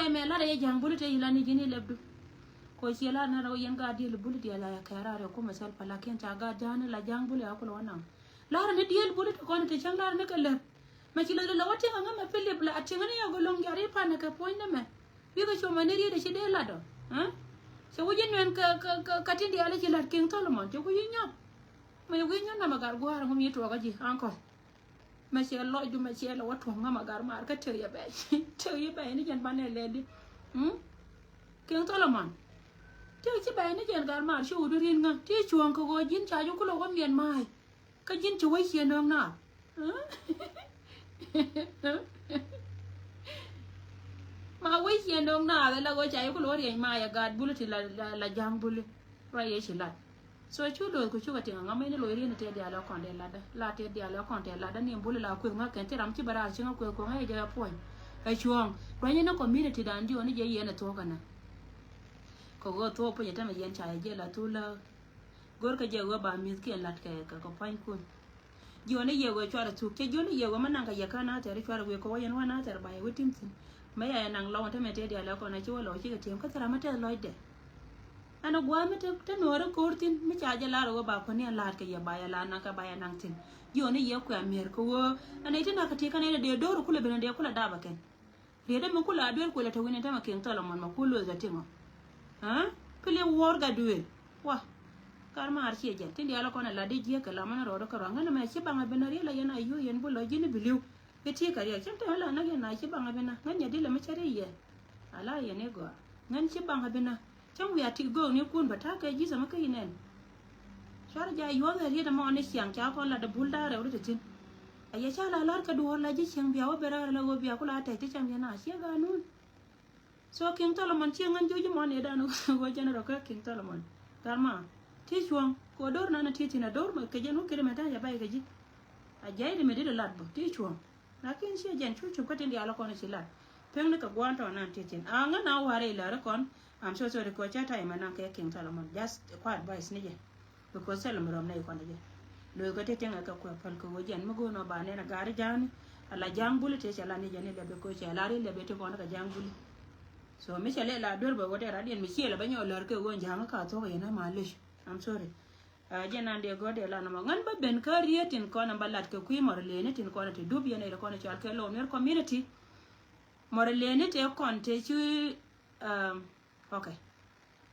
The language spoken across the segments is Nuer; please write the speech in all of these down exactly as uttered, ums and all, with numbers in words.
Mɛ lat a yɛ ja̱a̱ŋ buli te yi la ni ji̱n ilɛpdu. Kɔ ciɛ lat na rɛ wä yɛn gaat diel buli diɛl a yɛ kɛɛr a rɛ kumɛ sɛl pala kiɛn ca gaat ja̱a̱ŋ ni la ja̱a̱ŋ buli a kulɛ wä naŋ. Lat a ni diel buli te kɔn te cäŋ lat a ni kɛ lɛp. Mɛ ci lɛ lɛ wä tiɛŋ a ŋä mɛ Pilip la a tiɛŋ ni yɛ goloŋ jari pan kɛ puɔ̱ny ni mɛ. Bikɛ cuɔmɛ ni riet a ci dee lat ɔ. Cɛ wä ji̱ nuɛn kɛ kɛ kɛ tin diaal ci lat kiŋ Tholomon cɛ wä ji̱ nyɔk. Mɛ yɛ wi̱i̱ nyɔk namɛ gar gua̱a̱r ŋum yi tuɔɔkä ji̱ ankɔl. Mɛ ciɛ lɔcdu mɛ ciɛ lɛ wä tuɔ̱ŋ ŋä ma gar maar kä tëk yɛ bɛc. Tëk yɛ bɛc ni jɛn banɛ lɛli. Kiŋ Tholomon. Tëk ci bɛc ni jɛn gar maar ci wut rin ŋä ti cuɔ̱ŋ kɛ ɣöö ji̱n ca ji̱ kulɛ wä miɛn ma̱a̱c. Kä ji̱n ci wec ciɛ nööŋ naath. Ma wec ciɛ nööŋ naath ɛ la ɣöö ca ji̱ kulɛ wä riɛc ma̱a̱c ɛ gaat buli ti la la ja̱a̱ŋ buli. Ruac yɛ ci lat. So cu lo̱o̱th ku cukɛ tiŋ aŋa mɛn ni lo̱c ri̱n tëë diaal ɛ kɔn tëë latdä la tëë diaal ɛ kɔn tëë latdä ni buli la kueth ŋa̱ kɛn thil ram ci bɛ raar ci ŋa̱ kueth kuɔ̱ŋ ɛ jɛ puɔ̱ny. Ɛ cuɔ̱ɔ̱ŋ ruac ni community dan diɔ̱ɔ̱n ni jɛ yɛn ɛ thuɔ̱k ɛnɛ. Kɛ ɣöö thuɔ̱k puɔ̱ny ɛ tämɛ yɛn ca yɛ jiɛl a thul lääk. Go̱rkɛ jɛ ɣöö ba mi̱thkiɛn la̱t kɛ kɛ kɛ pua̱nykun. Jiɔni yɛ wee cuarɛ thuk cɛ jiɔni yɛ wee mɛ naŋ kɛ yɛ kä nathɛr cuarɛ wee kɛ wä yɛn wä nathɛr ba yɛ wä tim thi̱n. Mɛ ya yɛ naŋ lɔw tɛmɛ tëë diaal ɛ kɔn a ci wä lɔw cikɛ tiɛm kä thɛr amä tɛth lɔcdɛ. Ɛn a gua̱a̱ mi te te nuɔɔri ko̱r thi̱n mi ca jɛ lar wee ba kuäni ɛn la̱a̱t kɛ yɛ ba yɛ la̱a̱t naŋ kɛ ba yɛ naŋ thi̱n. Jiɔni yɛ kuɛ a mi̱er kɛ wee ɛn a iti na̱k kɛ ti kɛn a yɛ dee do̱r kulɛ ben a dee kulɛ dap a kɛn. Riet ɛmɛ kula a duel kuɛlɛ te wi̱n ɛn tɛmɛ kiŋ Tholomon mɛ ku lueth ɛ tiŋɔ. Aa pili wuɔr gat duel. Wa. Kar maar ciɛ jɛn tin diaal kɔn ɛ la di jiäk kɛ la mɛn rɔɔd kɛ rɔɔd ŋän ɛmɛ ci baŋ ɛ ben a riel a yɛn a yuu yɛn bulɔ ji̱n bi li̱w. Bi ti kɛ riɛk cäŋ te ɣän la näk yɛn a ci baŋ ɛ ben a ŋän nyɛ di lɛ mi cɛ ri yɛ. A la yɛn i̱ gɔaa ŋän ci baŋ ɛ ben a. Cäŋ wiaa ti gööknikun bä ta̱a̱ kɛ ji̱th ɛmɛ kä yi nɛn. Cuarɛ jaa yuɔth ɛ riet ɛmɔ ni ciaŋ ca kɔn lat ɛ bul da̱a̱ rɛw ri ti thi̱n. Ɛ yɛ ca la la̱r kɛ duɔ̱ɔ̱r la ji̱ ciaŋ bia wä ben raar la ɣöö bia ku la tɛc ti cam yɛn a ciɛ gaanun. So King Tholomon ciɛ ŋän jo̱c mɔ ni dan ɣöö jɛn rɔ kä King Tholomon. Gat ma ti cuɔ̱ŋ kɛ ɣöö do̱r nan a ti thi̱n a do̱r kɛ jɛn wä kiri mɛ ta̱a̱ yɛ bay kɛ ji̱. A jay di mi di di lat bä ti cuɔ̱ŋ. Lakin ciɛ jɛn cu cup kä tin diaal kɔn ci lat. Pek ni kɛ gua̱a̱n tɔ̱ nan ti thi̱n a ŋä na wa̱rɛ ilɛ ri kɔn. I'm so sorry kɛ cä ta̱y mɛ naŋ kɛ King Tholomon, just kɔ advice ni jɛ. Because thil mi rɔm nɛ ikɔn jɛ. Lo̱th kɛ ti tiŋ kɛ kuɛ päl kɛ wä jɛn mi go̱o̱n ɔ ba nɛn a gari ja̱a̱ni. A la ja̱a̱ŋ buli ti cɛ la ni jɛ ni lɛ bi ko̱ cɛ la ri lɛ bi ti kɔn kɛ ja̱a̱ŋ buli. So mi cɛ lɛ la duer bɛ wä dɛ radiɛn mi ciɛ lɛ bɛ nyɔ lär kɛ wä ja̱a̱ŋ ka thuɔk yɛn a ma lic. I'm sorry. Jɛ nan dee gɔ̱r dee lan mɔ ŋän bä ben kä riet tin kɔn ba lat kɛ kui̱ mɔr leni tin kɔn ti dup yɛn ɛ kɔn cɔal kɛ low nuer community. Mɔr leni tɛ kɔn tɛ ci. Ok.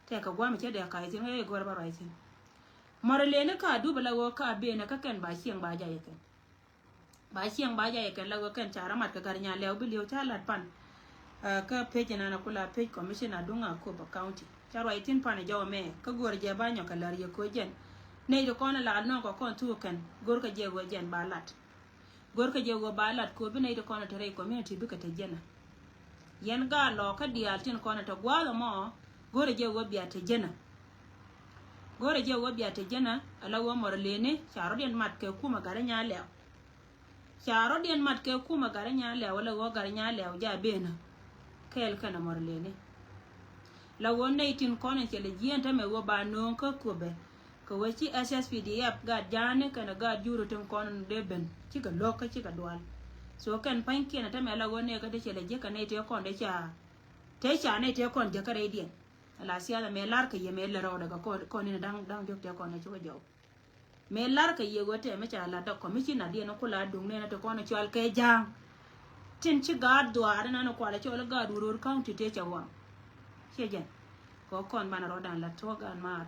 Tɛ kɛ guam cɛ dee ka̱y thin ŋäc gɔ̱r ba ruac thin. Mɔr leni ka dup la ɣöö ka ben kä kɛn ba cieŋ ba jay kɛn. Ba cieŋ ba jay kɛn la ɣöö kɛn ca ramat kɛ gar nya lɛw bi liw ca lat pan. Kä pec inan a kula pec commissioner duŋ a Akobo County ca ruac thi̱n pan jɔw mɛ kä go̱r jɛ ba nyɔk kɛ lär yɛ ko̱ jɛn. Nɛy ti kɔn la nɔŋ kɔ kɔn thuk kɛn go̱r kɛ jɛ ɣöö jɛn ba lat. Go̱r kɛ jɛ ɣöö ba lat ko̱ bi nɛy ti kɔn te rɛy community bikɛ te jɛn a. Yɛn gaa lɔɔkä diaal tin kɔn te gua̱a̱th ɛmɔ go̱r jɛ ɣöö bia te jɛn a. Go̱r jɛ ɣöö bia te jɛn a ala ɣöö mɔr leni ca rɔ̱diɛn mat kɛ kumɛ gat nya lɛw. Ca rɔ̱diɛn mat kɛ kumɛ gat nya lɛw ala ɣöö gat nya lɛw ja ben a. Kɛɛl kɛn a mɔr leni. La ɣöö nɛy tin kɔn in cɛ lɛ jiɛɛn tämɛ ɣöö ba nööŋ kä köpɛ. Kɛ ɣöö ci S S P D F gat ja̱a̱ni kɛnɛ gat juri tin kɔn in dee ben cikɛ lo̱k kä cikɛ dual. So kɛn pa̱nykiɛn a tämɛ la ɣöö nɛy kä dee cɛ lɛ jiäk kɛ nɛy tëë kɔn dee ca. Tëë ca nɛy tëë kɔn jäkä rɛydiɛn. Ala siasa mɛ lar kɛ yɛ mɛ lɛ rɔɔdɛ kɛ kɔn in da̱ŋ da̱ŋ diɔ̱k tëë kɔn in cikɛ jɔw. Mëë lar kɛ yɛ ɣöö tɛmɛ ca lat dɔk kɔmicina diɛn ku la duŋ nɛn ti kɔn cual kɛ ja̱a̱ŋ. Tin ci gaat dhuaar inan kualɛ cɔl gaat Uror County tëë cɛ waŋ. Ciɛ jɛn kɛ kɔn banɛ rɔɔdan lat tuɔk gaat maar.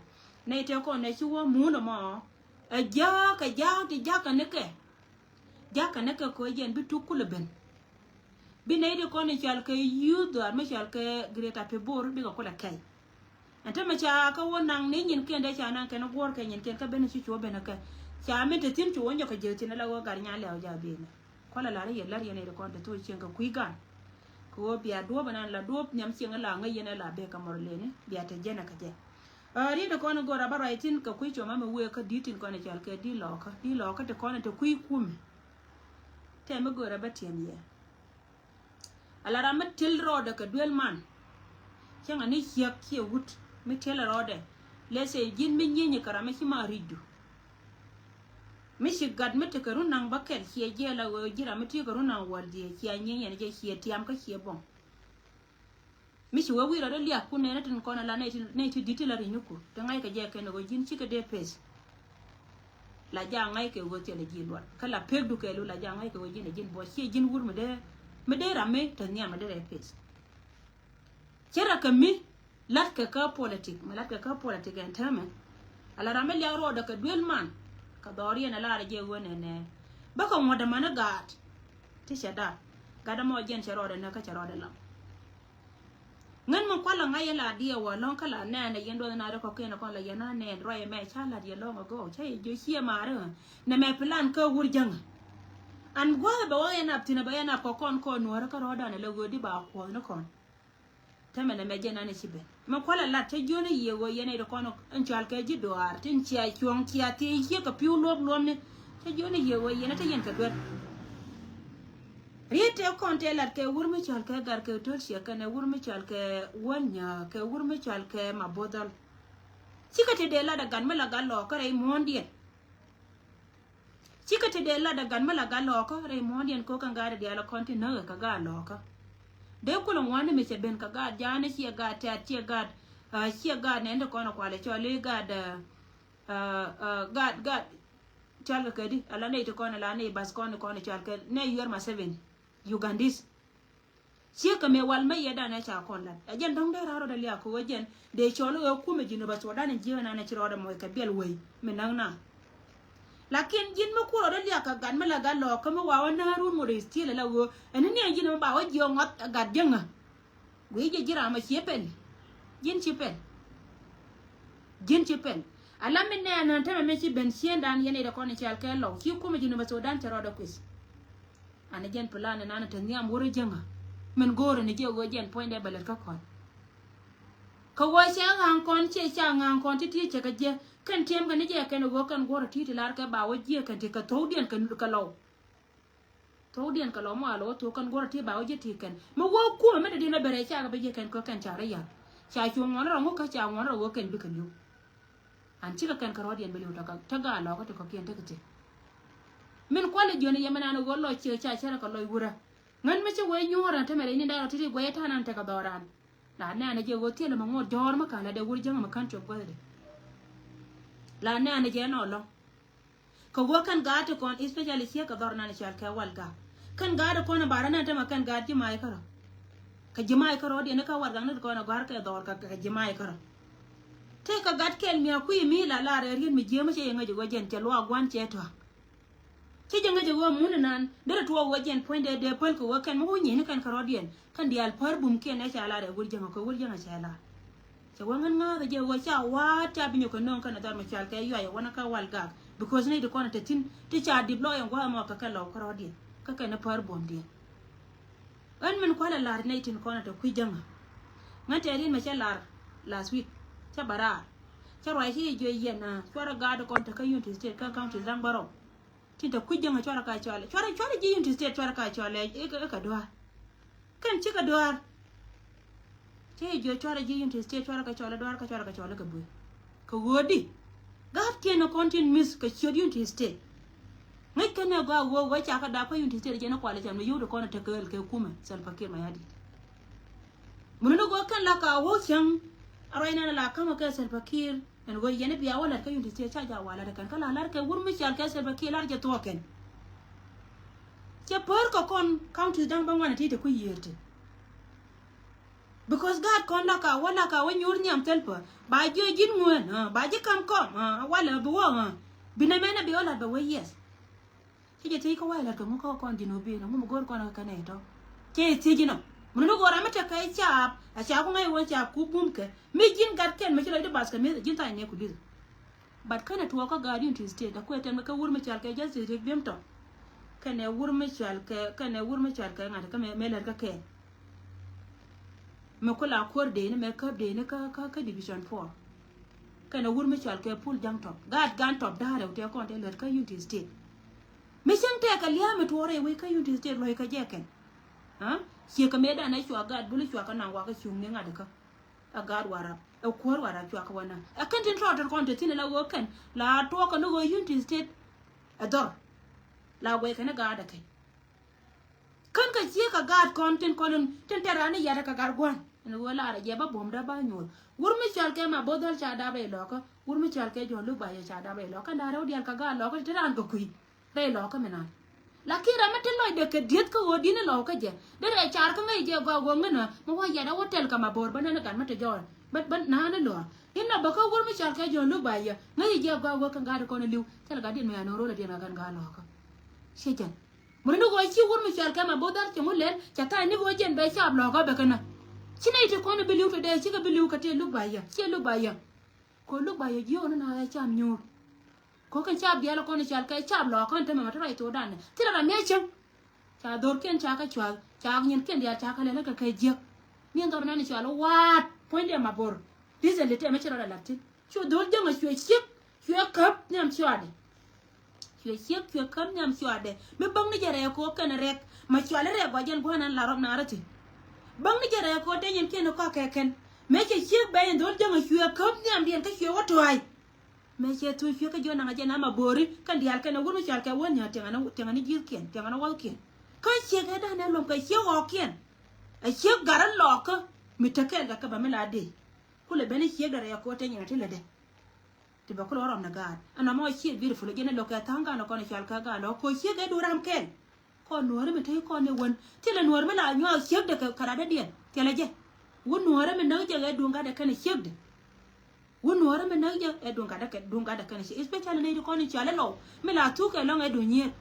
Nɛy tëë kɔn nɛ ci wä muundɛ mɔ. Ɛ ja̱a̱k ɛ ja̱a̱k ti ja̱a̱k kɛ nikɛ. Ja̱a̱k kɛ nikɛ kɛ jɛn bi tuk kulɛ ben. Bi nɛy ti kɔn i̱ cɔal kɛ youth dhuaar mi cɔal kɛ Greater Pibor bikɛ kulɛ kɛy. Ɛn tämɛ ca kä wä naŋ ni nyinkiɛn dee ca naŋ kɛn guɔ̱ɔ̱r kɛ nyinkiɛn kä ben ci cuɔ ben kɛ. Ca min te thi̱n cu wä nyɔk kɛ jek thi̱n ala wä gat nya lɛw ja ben. Kualɛ lar i̱ yɛ lar yɛn nɛy ti kɔn te thol cieŋ kɛ kui̱ gan. Kɛ wä bia duɔ̱ɔ̱p ɛn an la duɔ̱ɔ̱p nhiam cieŋ ala ŋäc yɛn ala bek kɛ mɔr leni bia te jɛn kɛ jɛ. Riet ti kɔn i̱ go̱r a bä ruac thi̱n kɛ kui̱ cuɔma mi wëë kä di̱t tin kɔn i̱ cɔal kɛ di̱t lɔɔkä di̱t lɔɔkä ti kɔn i̱ te kui̱ kumɛ. Tɛm mi go̱o̱rɛ bä tiɛm yɛ. Ala ram mi til rɔɔdɛ kɛ duel man. Cäŋɛ ni ciek ciɛ wut mi tiɛlɛ rɔɔdɛ. Lɛ sɛ ji̱n mi nyieny kɛ ram mi ci ma ri̱cdu. Mi ci gat mi tekɛ run naŋ bä kɛl ciɛ jiɛɛl a ɣöö ji̱ ram mi ti kɛ run naŋ wäl jiɛ ciɛ nyieny yɛn jɛ ciɛ tiam kä ciɛ bɔŋ. Mi ci wee wi̱i̱ rɔ̱dä liak kun nɛnɛ tin kɔn ala nɛy ti, nɛy ti di̱t ti la ri̱ny ni kur. Ti ŋa̱ckɛ jɛ kɛn ɣöö ji̱n cikɛ dee peth. La ja ŋa̱ckɛ ɣöö thilɛ ji̱ luɔt. Kä la pekdu kɛɛliw la ja ŋa̱ckɛ ɣöö ji̱n ɛ ji̱n buɔc. Ciɛ ji̱n wur mi dee, mi dee ram mi te nhiam mi dee rɛy peth. Cɛ rɛ kɛ mi latkɛ kä politik, mi latkɛ kä politik ɛn täämɛ. Ala ram mi liak rɔɔdɛ kɛ duel man. Kɛ dhɔriɛn ɛ lar jɛ ɣöö nɛnɛ. Bä kɛ ŋuɔ̱t ɛmɛni gaat. Ti cɛ dar. Gat ɛmɔ jɛn cɛ rɔɔdɛ nä kä cɛ rɔɔdɛ lam. Ŋän mi kualɛ ŋa̱c yɛn la diɛ wä lɔ̱ŋ kä la nɛɛn ɛ yɛn duɔth na ri kɔ̱kiɛn ɛ kɔn la yɛn a nɛɛn ruac ɛmɛ ca la̱t yɛ lɔ̱ŋ ɛ gɔw ca yɛ jiö ciɛ maari. Nɛ mɛ plan kä wur jäŋä. An gua̱a̱th bɛ wä yɛn ap thi̱n ɛ bɛ yɛn ap kɔ kɔn kɔn nuɔ̱ɔ̱rä kä rɔ̱ɔ̱dan ɛ lɛ ɣöö di ba kuɔth ni kɔn. Tɛmɛ nɛ mɛ jɛn an ɛ ci ben. Mɛ kualɛ lat cä jiön i̱ yiëë ɣöö yɛn i̱ ti kɔn in cɔal kɛ ji̱ dɔaar tin cia cuɔ̱ŋ cia thiec ciek kɛ pi̱w luɔp luɔpni. Cä jiön i̱ yiëë ɣöö yɛn ɛ te yɛn kɛ duer. Riet tëë kɔn tëë lat kɛ wur mi cɔal kɛ gar kɛ töl ciɛ kɛnɛ wur mi cɔal kɛ wänyä kɛ wur mi cɔal kɛ ma bothɔl. Cikɛ ti dee lat ɛ gat mi la gat lɔɔk kä rɛy muɔ̱ɔ̱ndiɛn. Cikɛ ti dee lat ɛ gat mi la gat lɔɔkä rɛy muɔ̱ɔ̱ndiɛn ko̱ kɛn gaat diaal ɛ kɔn ti näk ɛ kɛ gaat lɔɔkä. Dee kulɛ ŋuani mi cɛ ben kɛ gaat jaani ciɛ gaat tɛ̈t ciɛ gaat, ah, ciɛ gaat nɛn ti kɔn ɛ kualɛ cɔl i̱ gaat, ah, ah, ah, gaat, gaat cɔal kɛ kɛ di ala nɛy ti kɔn ɛ la nɛy bath kɔn ɛ kɔn ɛ cɔal kɛ nɛy yuɛr ma seven Ugandese. Ciek kɛ mëë wal mä yɛ danɛ ca kɔn lat. Ɛ jɛn dɔ̱ŋ dee raar rɔɔdɛ liak kɛ ɣöö jɛn dee cɔl i̱ ɣöö kumɛ ji̱n ɛ bä thuɔɔdan in jiäk ɛnan ɛ ci rɔɔdɛ mɔc kɛ biɛl wei mi näk na. Lakin ji̱n mi kur rɔɔdɛ liak kɛ gat mi la gat lɔɔkä mi wa wä näär run ŋot ɛ thiel ɛ la ɣöö ɛn ni ni ɛn ji̱n ɛmɛ ba wä jiɛ ŋɔth ɛ gat jäŋä. Guiy jɛ ji̱ ram ɛ cie pɛl. Ji̱n ci pɛl. Ji̱n ci pɛl. Ala mi nɛɛn ɛn tämɛ mi ci ben ciëndan yɛn ɛ dee kɔn i̱ cal kɛ lɔw ci kumɛ ji̱n ɛ bä thuɔɔdan cɛ rɔɔdɛ kui̱th. Ani jɛn plan ni nani te nhiam wurä jäŋä. Min go̱o̱ri ni jɛ ɣöö jɛn puɔ̱nydɛ bɛ lät kä kɔn. Kɛ ɣöö cɛ ŋa̱a̱ŋ kɔn cɛ ca ŋa̱a̱ŋ kɔn ti ti cɛ kɛ jɛ kɛn tiɛm kɛ ni jɛ kɛn ɣöö kɛn guɔ̱rä ti ti lar kɛ ba wä jiɛ kɛn ti kɛ thokdiɛn kɛ lɔw. Thokdiɛn kɛ lɔw mɔ a lɔ wä thok kɛn guɔ̱rä ti ba wä jiɛ ti kɛn mi wä kumɛ mi dee diɛn bɛ bɛrɛ ca kɛ bɛ jiɛ kɛn kɛ kɛn ca rɛ yar. Ca cu ŋuɔ̱n rɔ ŋu kä ca ŋuɔ̱n rɔ ɣöö kɛn bikɛ li̱w. An cikɛ kɛn kɛ rɔɔdiɛn bi li̱w tɛ gaa lɔɔkä ti kɔ̱kiɛn tekɛ ti. Min kualɛ jiön yɛ mɛn an ɣöö lɔc ciɛ ca cärɛ kɛ lɔc wurä. Ŋän mi ci wee nyuɔ̱ɔ̱r an tämɛ rɛy ni da̱rɔ ti̱ti̱ guɛy ta̱a̱n an tekɛ dhɔran. La nɛɛn jɛ ɣöö thiɛlɛ mɛ ŋuɔ̱t jɔ̱ɔ̱r mi ka̱n la dee wur jäŋä mɛ ka̱n cop guäthdɛ. La nɛɛn jɛ nɔ lɔ̱ŋ. Kɛ wä kɛn gaat ti kɔn especially ciek kɛ dhɔr nan cɔal kɛ wal gak. Kɛn gaat ti kɔn bara nɛn tämɛ kɛn gaat ji̱ mac kärɔ. Kɛ ji̱ mac kärɔ diɛn ni kä wal gak ni ti kɔn a gɔ̱a̱r kɛ dhɔr kɛ ji̱ mac kärɔ. Tëë kɛ gat kɛl mi a kui̱ mi la lar ɛ riet mi jiääm cɛ yɛ ŋäc ɛ wä jɛn cɛ luaak gua̱n cɛ tɔ̱a̱k. Cä jɛ ŋäc ɛ ɣöö mun inan derɛ tuɔɔk wä jɛn puɔ̱nydɛ dee päl kɛ wä kɛn mi wä nyieni kɛn kärɔɔdiɛn kɛn diaal pär bumkiɛn ɛ ca lar ɛ wur jäŋ ɛ kɛ wur jäŋ ɛ ca lar. Cɛ wä ŋän ŋa̱a̱th ɛ jɛ ɣöö ca wa̱a̱t ca bi nyɔk kɛ nööŋ kɛn ɛ dhɔr mi cual kɛ yuay ɛ wä ni kä wal gak. Because nɛy ti kɔn ɛ te thi̱n ti ca dip lɔɔk ɛn gua̱a̱th ɛmɔ kɛ kɛn lɔw kärɔɔdiɛn kä kɛn ɛ pär buɔ̱mdiɛn. Ɣän min kualɛ lar nɛy tin kɔn ɛ te kui̱ jäŋä. Ŋän tɛ ri̱n mɛ cä lar last week cä bä raar. Cä ruac ci jiö yɛn a cuarɛ gaat kɔn te kä Unity State kä counties da̱ŋ bärɔw. Tin te kui̱ jäŋä cuarɛ ka cɔalɛ cuarɛ cuarɛ ji̱ Unity State cuarɛ ka cɔalɛ ikä dua̱a̱r. Kɛn cikɛ dua̱a̱r. Ci jiö cuarɛ ji̱ Unity State cuarɛ ka cɔalɛ dua̱a̱r kä cuarɛ ka cɔalɛ kɛ buey. Kɛ ɣöö di gaat kiɛn kɔn tin mi̱th kɛ ciöt Unity State. Ŋäc kɛn ɛ gɔaa ɣöö wä ca kä dap kä Unity State jɛn ɛ kualɛ can mi yio̱w di kɔn ɛ tekɛ ɣäl kɛ kumɛ Salva Kiir Mayardit. Mun ni ɣöö kɛn la ka wä cäŋ a ruac nɛn a la ka̱mä kɛ Salva Kiir. Ɛn ɣöö yɛn i̱ bia wä la̱t kä Unity State ca jaak wa la̱t kɛn kä la la̱t kɛ wur mi cɔal kɛ Salva Kiir la̱t jɛ thuɔɔk kɛn. Cɛ pär kɛ kɔn counties da̱ŋ bä ŋuan ɛ ti te kui̱ yiëër ti. Because gaat kɔn la ka wä la ka wä nyuur nhiam thil pär ba jiö ji̱n ŋueen ba ji̱ kam kɔm walɛ bi wä bi nɛ mɛn ɛ bi wä la̱t bɛ wä yes. Ci jɛ thiec kä wa̱i̱ la̱t kɛ ŋu kä kɔn ji̱n wä bi̱i̱n ŋu mi go̱o̱r kɔn kä kɛn ɛ tɔ̱. Ci jɛ thiec inɔ mun ni go̱o̱r ram mi tekɛ caap a caap ku ŋäc wä caap ku bum kɛ mi ji̱n gat kɛn mi ci lɔcdi bath kɛ mi̱eth ji̱n tha̱a̱c nɛ ku li̱th. But kɛn ɛ tuɔɔk kä gaat Unity State a kuɛ tɛm kɛ wur mi cɔal kɛ Justice Riek Biem Tɔk. Kɛn ɛ wur mi cɔal kɛ kɛn ɛ wur mi cɔal kɛ ŋa̱t kɛ mɛ lät kä kɛɛl. Mi ku la kuäär dee ni mɛ käp dee ni kä kä kä division four. Kɛn ɛ wur mi cɔal kɛ Pul Jaŋ Tɔp gaat gan tɔp da̱a̱r ɛ wutɛ kɔn tɛ lät kä Unity State. Mi cäŋ tɛɛk kɛ lia̱a̱ mi tuɔɔr rɛy wec kä Unity State luɔ̱c kä jɛ kɛn. Ciɛ kɛ mëëdan ɛ cua gaat buli cua kɛ naŋ wakä cuŋni ŋa̱t kä. Ɛ gaat Warap ɛ kuäär Warap cua kɛ wä naŋ ɛ kɛn tin tɔɔt tɔt kɔn te thi̱n ɛ la ɣöö kɛn la tuɔɔk kɛ ni ɣöö Unity State ɛ dhɔr. La guɛy kɛn ɛ gaat ɛ kɛn. Kän kɛ ciek kɛ gaat kɔn tin kɔn tin tɛr raan ni yat ɛ kɛ gaat gua̱n. Ɛn ɣöö larɛ jɛ bä buɔ̱mdä bä nyuɔ̱th. Wur mi cɔal kɛ Mabo̱o̱th Dhɔl ca dap rɛy lɔkä. Wur mi cɔal kɛ Jɔ̱ɔ̱n Luk Bay ca dap rɛy lɔkä. Kɛn da̱ŋ rɛw diaal kä gaat lɔkä ti te raan kɛ kui̱ rɛy lɔkä mi nan. Lakin ram mi te lɔcdɛ kɛ dieth kä ɣöö di̱n i̱ lɔkä jɛ, derɛ car kä ŋäc jɛ gɔaa ɣöö ŋänä mi wä yɛt a wä tɛl kɛ Mabo̱o̱r bä nɛn i̱ gat mi te jɔɔr bä, bä naan i̱ lɔ̱a̱. Inɔ bä kä wur mi cɔal kɛ Jɔ̱ɔ̱n Luk Bay yɛ ŋäc jɛ gɔaa ɣöö kɛn gaat kɔn iliw thil gat diɛn mi a no̱o̱ŋ ro̱l a diɛn kɛ kɛn gaat lɔkä. Ciɛ jɛn. Muni ni ɣöö ci wur mi cɔal kɛ Mabo̱o̱th Dhɔl cɛ ŋu lɛl cɛ tha̱a̱c ni ɣöö jɛn bɛ caap lɔkä bɛ kɛn ɛ. Ci nɛy ti kɔn bi li̱w tɔ dee cikɛ bi li̱w kɛ tëë Luk Bay yɛ, ciɛ Luk Bay yɛ. Kɛ Luk Bay yɛ jiök ni na ɛ caap nyuur. Kɛ kɛn caap diaal kɔn cɔal kɛ caap lɔkä ni tämɛ mɛ te ruac thokdan ni. Thilɛ ram mi a cäŋ. Ca dho̱rkiɛn ca kɛ cua̱th, ca nyinkiɛn diaal ca kɛ lɛl kɛ kɛ jiäk. Min dhɔr nɛn cɔal i̱ wa̱a̱t puɔ̱nydɛ Mabo̱o̱r. Recently tëë mi ci rɔɔdɛ la̱t thi̱n. Cu dho̱l jäŋ a cuɛ ciek, cuɛ käp nhiam cuaadɛ. Cuɛ ciek, cuɛ käp nhiam cuaadɛ. Mi bäŋni jɛ rɛɛ ko̱o̱p kɛn rɛk, ma cɔal i̱ rɛk gɔaa jɛn gua̱a̱n ɛn la rɔm naar thi̱n. Bäŋni jɛ rɛɛ ko̱o̱p te nyinkiɛn kɔakɛ kɛn. Mëë cɛ ciek bɛ in dho̱l jäŋ a cuɛ käp nhiamdiɛn kä cuɛ wä tua̱a̱c. Mëë cɛ thuc cuɛ kä jiök naŋ a jɛn a Mabo̱o̱ri kɛn diaal kɛn a wur mi cɔal kɛ wä nyääk tiɛŋ ɛn, tiɛŋ ɛn ji̱thkiɛn, tiɛŋ ɛn wäthkiɛn. Kä ciek ɛ da̱a̱n ɛ luɔ̱m kɛ ciek ɣɔɔkiɛn. Ɛ ciek gat rɔ lɔkä mi te kɛɛl kɛ kɛ bä mi la dee. Kulɛ ben i̱ ciek dɛ rɛy ko̱o̱t te nyin a ti lätdɛ. Ti bɛ kulɛ rɔm ni gaat ɛn ɔmɔ ciek beautiful jɛn ɛ lo̱k kɛ tha̱a̱ŋ gaat lɔ kɔn ɛ cɔal kɛ gaat lɔ ko̱ ciek ɛ duun ram kɛɛl. Kɔn nuɔ̱ɔ̱ri mi te kɔn ɛ wän thilɛ nuɔ̱ɔ̱ri mi la nyuath ciek dɛ kɛ kɛ rat dädiɛn thilɛ jɛ. Wä nuɔ̱ɔ̱ri mi näk jɛ ɛ duun gat dɛ kɛn ɛ ciek dɛ. Wä nuɔ̱ɔ̱rä mi näk jɛ ɛ duŋ gatdä kɛ, duŋ gatdä kɛn ci, especially nɛy ti kɔn in cɔal ilɔw mi la thuk kɛ lɔŋ ɛ duŋ nyier.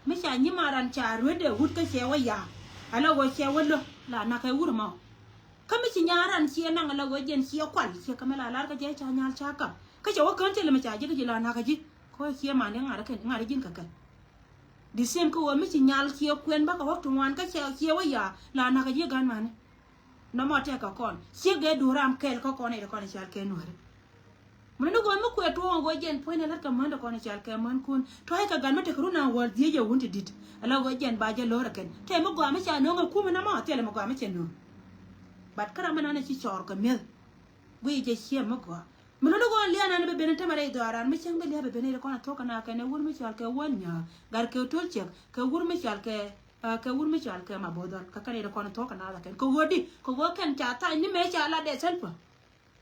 Mi ca nyimaran ca ruetdɛ wut kä cɛ wä ya̱a̱. Ala ɣöö cɛ wä lo̱ la nak kɛ wur mɔ. Kä mi ci nyaran ciɛ naŋ ala ɣöö jɛn ciɛ kual ciɛ kä mi la lar kä jɛ ca nyal ca kap. Kä cɛ wä kään thilɛ mi ca ji̱ kä ji̱ la nak kä ji̱. Kä ciɛ mani ŋa̱r kɛn, ŋa̱r ji̱n kä kɛn. The same kä ɣöö mi ci nyal ciɛ kuɛn bä kɛ wäk ti ŋuan kä cɛ ciɛ wä ya̱a̱ la nak kä ji̱ gan mani. Nɔmɔ tɛk kɛ kɔn ciek gɛ duɔ̱ɔ̱r ram kɛl kä kɔn i̱ ti kɔn i̱ cal kɛ nuääri. Mun ni gɔn mi kuɛ tuɔɔŋ gɔɔ jɛn puɔ̱ny ni lät kɛ män ti kɔn i̱ cal kɛ män kun tɔ̱ i̱ kɛ gat mi tek run an wäl dhieec jɛ wun ti di̱t. Ala gɔɔ jɛn ba jɛ lo̱r ɛ kɛn tɛ mi gɔaa mi ca nööŋ ɛ kum inamɔ thilɛ mi gɔaa mi cɛ nööŋ. But kä ram mi nan i̱ ci cɔɔr kɛ mi̱eth. Guiy jɛ ciɛ mi gɔaa. Mi luni ɣöö lian an bi ben tämɛ rɛy dhɔaaran mi cäŋ bi lia̱p bi ben rɛy kɔn a thuɔ̱k kɛ na kɛn ɛ wur mi cɔal kɛ wän nyääk gat kɛ to̱l ciɛk kɛ wur mi cɔal kɛ, ah, kɛ wur mi cɔal kɛ Mabo̱o̱th Dhɔl kɛ kɛn rɛy kɔn a thuɔ̱k kɛ na kɛn kɛ ɣöö di kɛ ɣöö kɛn ca tha̱a̱ny ni mëë ca lat dɛ Thälpä.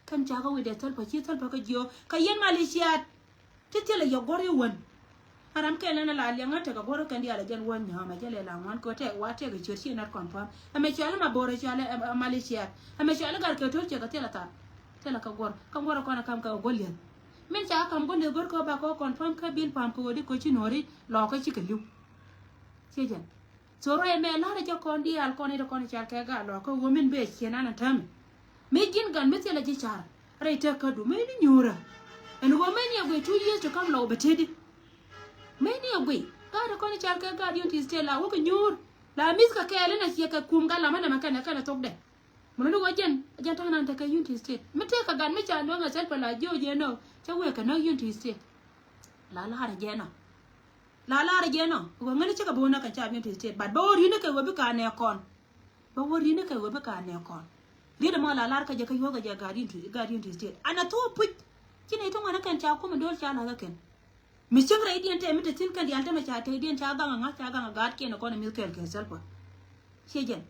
Kɛn ca kɛ wi̱c dɛ Thälpä ci Thälpä kɛ jiök kɛ yɛn maliciat. Ti thilɛ yɛ guɔ̱r i̱ wän. A ram kɛl ɛn a la liɛŋä tekɛ guɔ̱r kɛn diaal ɛ jɛn wä nyɔ̱ɔ̱m ɛ jɛ lɛ la ŋuan kɛ tɛ wa tɛk ɛ ciöt ci nat confirm. Ɛmɛ cɔal ɛ Mabo̱o̱r ɛ cɔal ɛ, ɛ, ɛ maliciat. Ɛmɛ cɔal ɛ gat kɛ to̱l ciɛ kɛ thilɛ thar. Thilɛ kɛ guɔ̱r. Kä guɔ̱r ɛ kɔn ɛ kam kɛ ɛ guɔ̱r liɛth. Min ca kam guɔ̱r liɛth guɔ̱r kɛ ba kɛ confirm kä bin pam kɛ ɣöö di kɛ ci nuɔ̱ɔ̱ri lɔɔkä cikɛ li̱w. Ciɛ jɛn. So ruac ɛmɛ la̱rä jɛ kɔn diaal kɔn i̱ ti kɔn i̱ cal kɛ gaa lɔɔkä ɣöö min bee ciɛn an ɛ täämɛ. Mi ji̱n gan mi thilɛ ji̱ car rɛy tek kädu mëë ni nyuurä. Ɛn ɣöö mëë ni ɛ guiy two years to come lɔw bɛ tëëdi. Mëë ni ɛ guiy gaat ɛ kɔn i̱ cal kɛ gaat Unity State la wäkɛ nyuur. La mi̱th kɛ kɛɛl in a ciɛ kɛ kum gat lamä nɛmɛ kɛnɛ kɛnɛ thokdɛ. Mun ni ɣöö jɛn jɛn ta̱a̱ nan tekɛ Unity State mi tëëkɛ gat mi ca luäŋ ɛ Thälpä la jiöc jɛ nɔ cä wëë kɛ näk Unity State. La la̱rä jɛ nɔ. La la̱rä jɛ nɔ ɣöö ŋäni cikɛ bi wä näk kɛ ca Unity State but bä wä ri̱n ni kɛ ɣöö bi ka nɛ kɔn. Bä wä ri̱n ni kɛ ɣöö bi ka nɛ kɔn. Riet ɛmɔ la lar kä jɛ kä yuɔ̱thkɛ jɛ gaat Unity, gaat Unity State an a thok puc. Ci nɛy ti ŋuan ɛ kɛn ca kum in do̱l ca la̱th ɛ kɛn. Mi cäŋ rɛydiɛn tɛ mi te thi̱n kɛn diaal te mi ca tɛydiɛn ca gaŋ a ŋa̱th ca gaŋ a gaatkiɛn ɛ kɔn ɛ mi̱th kɛɛl kɛ Thälpä. Ciɛ jɛn.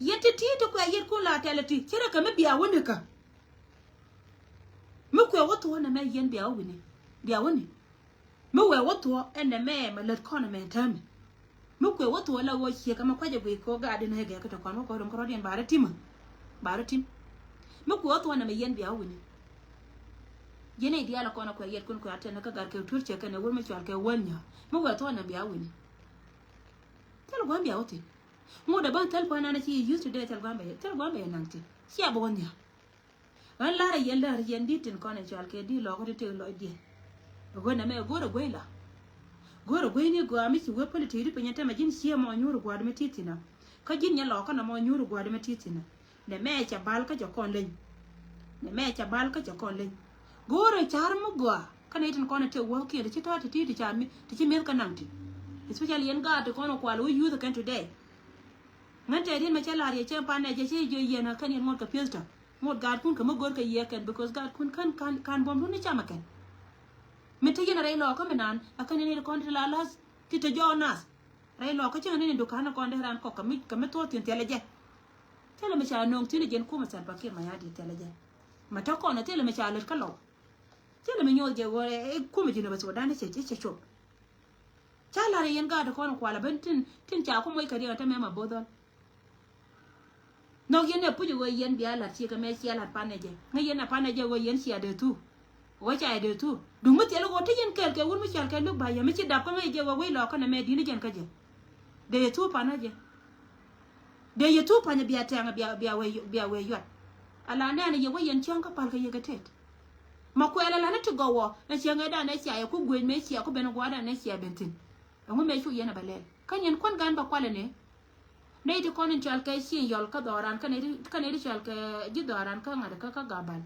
Yɛn ti ti̱i̱ ti kuɛ yɛt kun la tɛl ɛ ti ci rɛ kɛ mi bia wä nikä. Mi kuɛ wä thuɔ̱ɔ̱n ɛmɛ yɛn bia wä wi̱ni bia wä ni. Mi wëë wä thuɔ̱ɔ̱ ɛn ɛmɛ mɛ lät kɔn ɛmɛ täämɛ. Mi kuɛ wä thuɔ̱ɔ̱ la ɣöö ciek ɛmɛ kuacɛ guic kɛ ɣöö gaat in ɛ gɛɛk kä te kɔn wä kɛ ɣöö rom kärɔ̱diɛn ba rɔ ti̱mä. Ba rɔ ti̱m. Mi kuɛ wä thuɔ̱ɔ̱ ɛn ɛmɛ yɛn bia wä wi̱ni. Yɛn ɛ diaal ɛ kɔn ɛ kuɛ yɛt kun kuɛ a tɛn kä gat kɛ tuur ciek kɛn ɛ wur mi cual kɛ wän nyä. Mi wëë thuɔ̱ɔ̱ ɛn ɛmɛ bia wä wi̱ni. Thil gua̱n bia wä thi̱n. Ŋot ɛ bä thil puɔ̱ny nan ɛ ci yɛ use today thil gua̱n bɛ, thil gua̱n bɛ yɛ naŋ thi̱n. Cia bä wä nhiam. Ɣän la̱rä yɛn lär yɛn di̱t tin kɔn in cɔal kɛ di̱t lɔkä ti tëk lɔcdiɛn. Ɣän ɛmɛ go̱o̱rä guey la. Go̱o̱rä guey ni gɔaa mi ci wee päli ti̱i̱t piny ɛn tämɛ ji̱n ciɛ mɔ nyuur gua̱a̱r mi ti̱i̱t thi̱n ɔ. Kä ji̱n nyɛ lɔkä nɔmɔ nyuur gua̱a̱r mi ti̱i̱t thi̱n ɔ. Nɛmɛ cɛ bal kä cɛ kɔn leny. Nɛmɛ cɛ bal kä cɛ kɔn leny. Go̱o̱rä ca̱r mi gɔaa kä nɛy tin kɔn in tëk wäkiɛn ti ci tɔ̱ ti ti̱i̱t ti ca mi ti ci mi̱eth kä naŋ ti. Especially yɛn gaat ti kɔn in kual wä youth kɛn today. Ŋän tɛɛt yɛn mɛ cä la̱r yɛ cä pan nɛ jɛ cä jiö yɛn a kän yɛn ŋuɔ̱t kɛ pi̱eth tɔ. Ŋot gaatkun kɛ mi go̱rkɛ yiëë kɛn, because gaatkun kän kan, kan buɔ̱mdun ni cam ɛ kɛn. Mi te yɛn a rɛy lɔɔkä mi naan a kän yɛn i̱ kɔn ti la la̱th ti te jɔɔk nath. Rɛy lɔɔkä cäŋ ni ni dukan kɔn dee raan kɔk kɛ mi, kɛ mi thuɔ̱ɔ̱th thi̱n thiɛl ɛ jɛ. Thilɛ mi ca no̱o̱ŋ thi̱n ɛ jɛn kumɛ Salva Kiir Mayardit thilɛ jɛ. Ma te kɔn thilɛ mi ca lät kä Lɔw. Thilɛ mi nyuɔth jɛ ɣöö ɛ kumɛ Jinub Sudan i̱ cɛ, i̱ cɛ cop. Ca la̱r yɛn gaat kɔn kualɛ ben tin, tin ca ku moc kɛ riɛk ɛ te mɛ ma bo̱o̱th ɣɔl. Nhɔk yɛn ɛ puc ɣöö yɛn bia la̱t ciɛ kɛ mɛ cia la̱t panɛ jɛ. Ŋäc yɛn ɛ panɛ jɛ ɣöö yɛn cia dee thuk. Ɣöö ca yɛ dee thuk. Duŋ mi thil ɣöö ti yɛn kɛɛl kɛ wur mi cɔal kɛ luk ba yɛ mi ci dap kä ŋäc jɛ ɣöö wec lɔɔkä nɛ mɛ di̱t ni jɛn kä jɛ. Dee yɛ thuk panɛ jɛ. Dee yɛ thuk panɛ bia tɛŋ bia, bia wee, bia wee yuat. Ala nɛɛnɛ yɛ wec yɛn cäŋ kä pal kɛ yɛ kɛ tet. Ma kuɛɛl ala ni ti gɔwɔ ɛ ciɛ ŋäcdan ɛ cia yɛ ku guec mëë cia ku ben gua̱a̱dan ɛ cia ben thi̱n. Ɛŋu mëë cu yɛn ɛ bɛ lɛl kä nyɛn kuän gan bɛ kualɛ ni. Nɛy ti kɔn in cɔal kɛ Cieŋ Yɔl kä dhɔran kä nɛy ti, kä nɛy ti cɔal kɛ ji̱ dhɔran kä ŋa̱t kä, kä Gabal.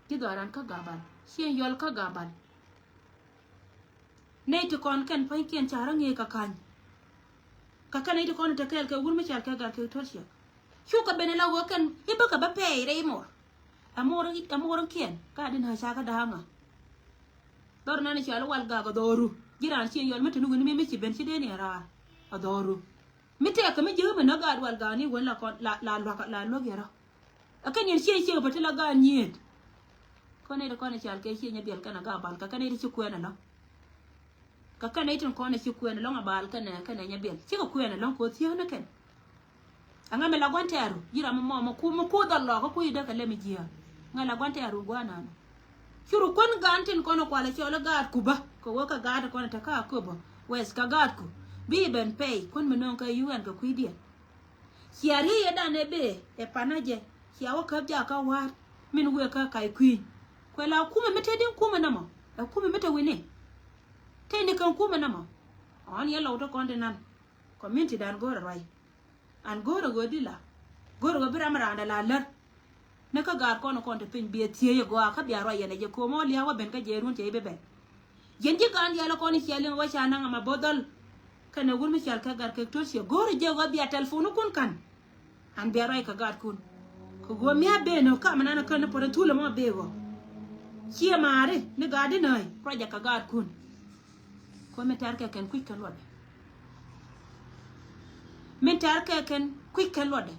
Ji̱ dhɔran kä Gabal. Cieŋ Yɔl kä Gabal. Nɛy ti kɔn kɛn pa̱nykiɛn ca rɔ ŋi̱i̱c kɛ ka̱ny. Kä kɛn nɛy ti kɔn in te kɛɛl kɛ wur mi cɔal kɛ Gat Kek Tuɔl Ciɛk. Cukɛ ben ala ɣöö kɛn i̱ bäkɛ bä pɛɛy rɛy mor. Ɛ mor, ɛ mor in kiɛn ka di na ca kä da̱a̱ŋä. Dhɔr nan cɔal i̱ Wal Gak ɛ dhɔru. Ji̱ raan Cieŋ Yɔl mi te ni wi̱ni mi, mi ci ben ci dee ni ɛ raar ɛ dhɔru. Mi tɛɛk kɛ mi jiäk mi nä gaat Wal Gak ni wen la kɔn, la, la luäk, la luäk yɛ rɔ. Ɛ kɛn yɛn Cieŋ Ciek bä ti la gaat nyiet. Kɔn nɛy ti kɔn ɛ cɔal kɛ Cieŋ Nyabiɛl kɛnɛ Gabal kɛ kɛn nɛy ti ci kuɛn ɛlɔ̱ŋ. Kɛ kɛn nɛy tin kɔn ɛ ci kuɛn ɛlɔ̱ŋ Gabal kɛnɛ, kɛnɛ Nyabiɛl cikɛ kuɛn ɛlɔ̱ŋ kɛ ɣöö thiäänä kɛn. Aŋa mi la gua̱n tɛɛru ji̱ ram mi mɔ mi ku, mi ku dhɔl lɔɔkä ku i̱ dee kɛ lɛ mi jiääk. Ŋa la gua̱n tɛɛru gua̱n nanu. Curu kuän gan tin kɔn kualɛ cɔl i̱ gaat Kuba kɛ wee kɛ gaat kɔn te kä Akobo West kɛ gaat ku. Bi ben pɛy kuän mi nööŋ kɛ U N kɛ kui̱diɛn. Cia riey ɛ dan ɛ bee ɛ panä jɛ. Cia wä käp jakä wa̱a̱t min wëë kä ka̱c kui̱ny. Kuɛ la kumɛ mi te di̱n kumɛ nɔmɔ ɛ kumɛ mi te wi̱ni. Te ni kɛn kumɛ nɔmɔ. Ɔn yɛ lɔw te kɔn ti nan. Community dan go̱o̱rɛ ruac. An go̱o̱rɛ ɣöö di la go̱o̱rɛ ɣöö bi ram randɛ la lär. Ni kä gaat kɔn kɔn te piny biɛ thiee yɛ gɔaa kä bia ruac yɛn ɛ jɛ ko̱o̱m ɔ lia̱a̱ wä ben kä jɛ run cɛ i̱ bi bɛn. Yɛn ji̱ gaan diaal kɔn i̱ cia liŋ wä ca naŋ ama bo̱th dhɔl. Kɛnɛ wur mi cɔal kɛ Gat Kek Tuɔl Ciɛk go̱o̱rɛ jɛ ɣöö bia tɛlpon kun ka̱n. An bia ruac kɛ gaatkun. Kɛ ɣöö mi a ben ɔ kam nan kän ni puɔt in thulɛ mɔ a bek ɔ. Ciɛ maari ni gaat di nääc ruacɛ kɛ gaatkun. Kuɛ min tɛr kɛ kɛn kui̱c kɛn luɔtdɛ. Min tɛr kɛ kɛn kui̱c kɛn luɔtdɛ.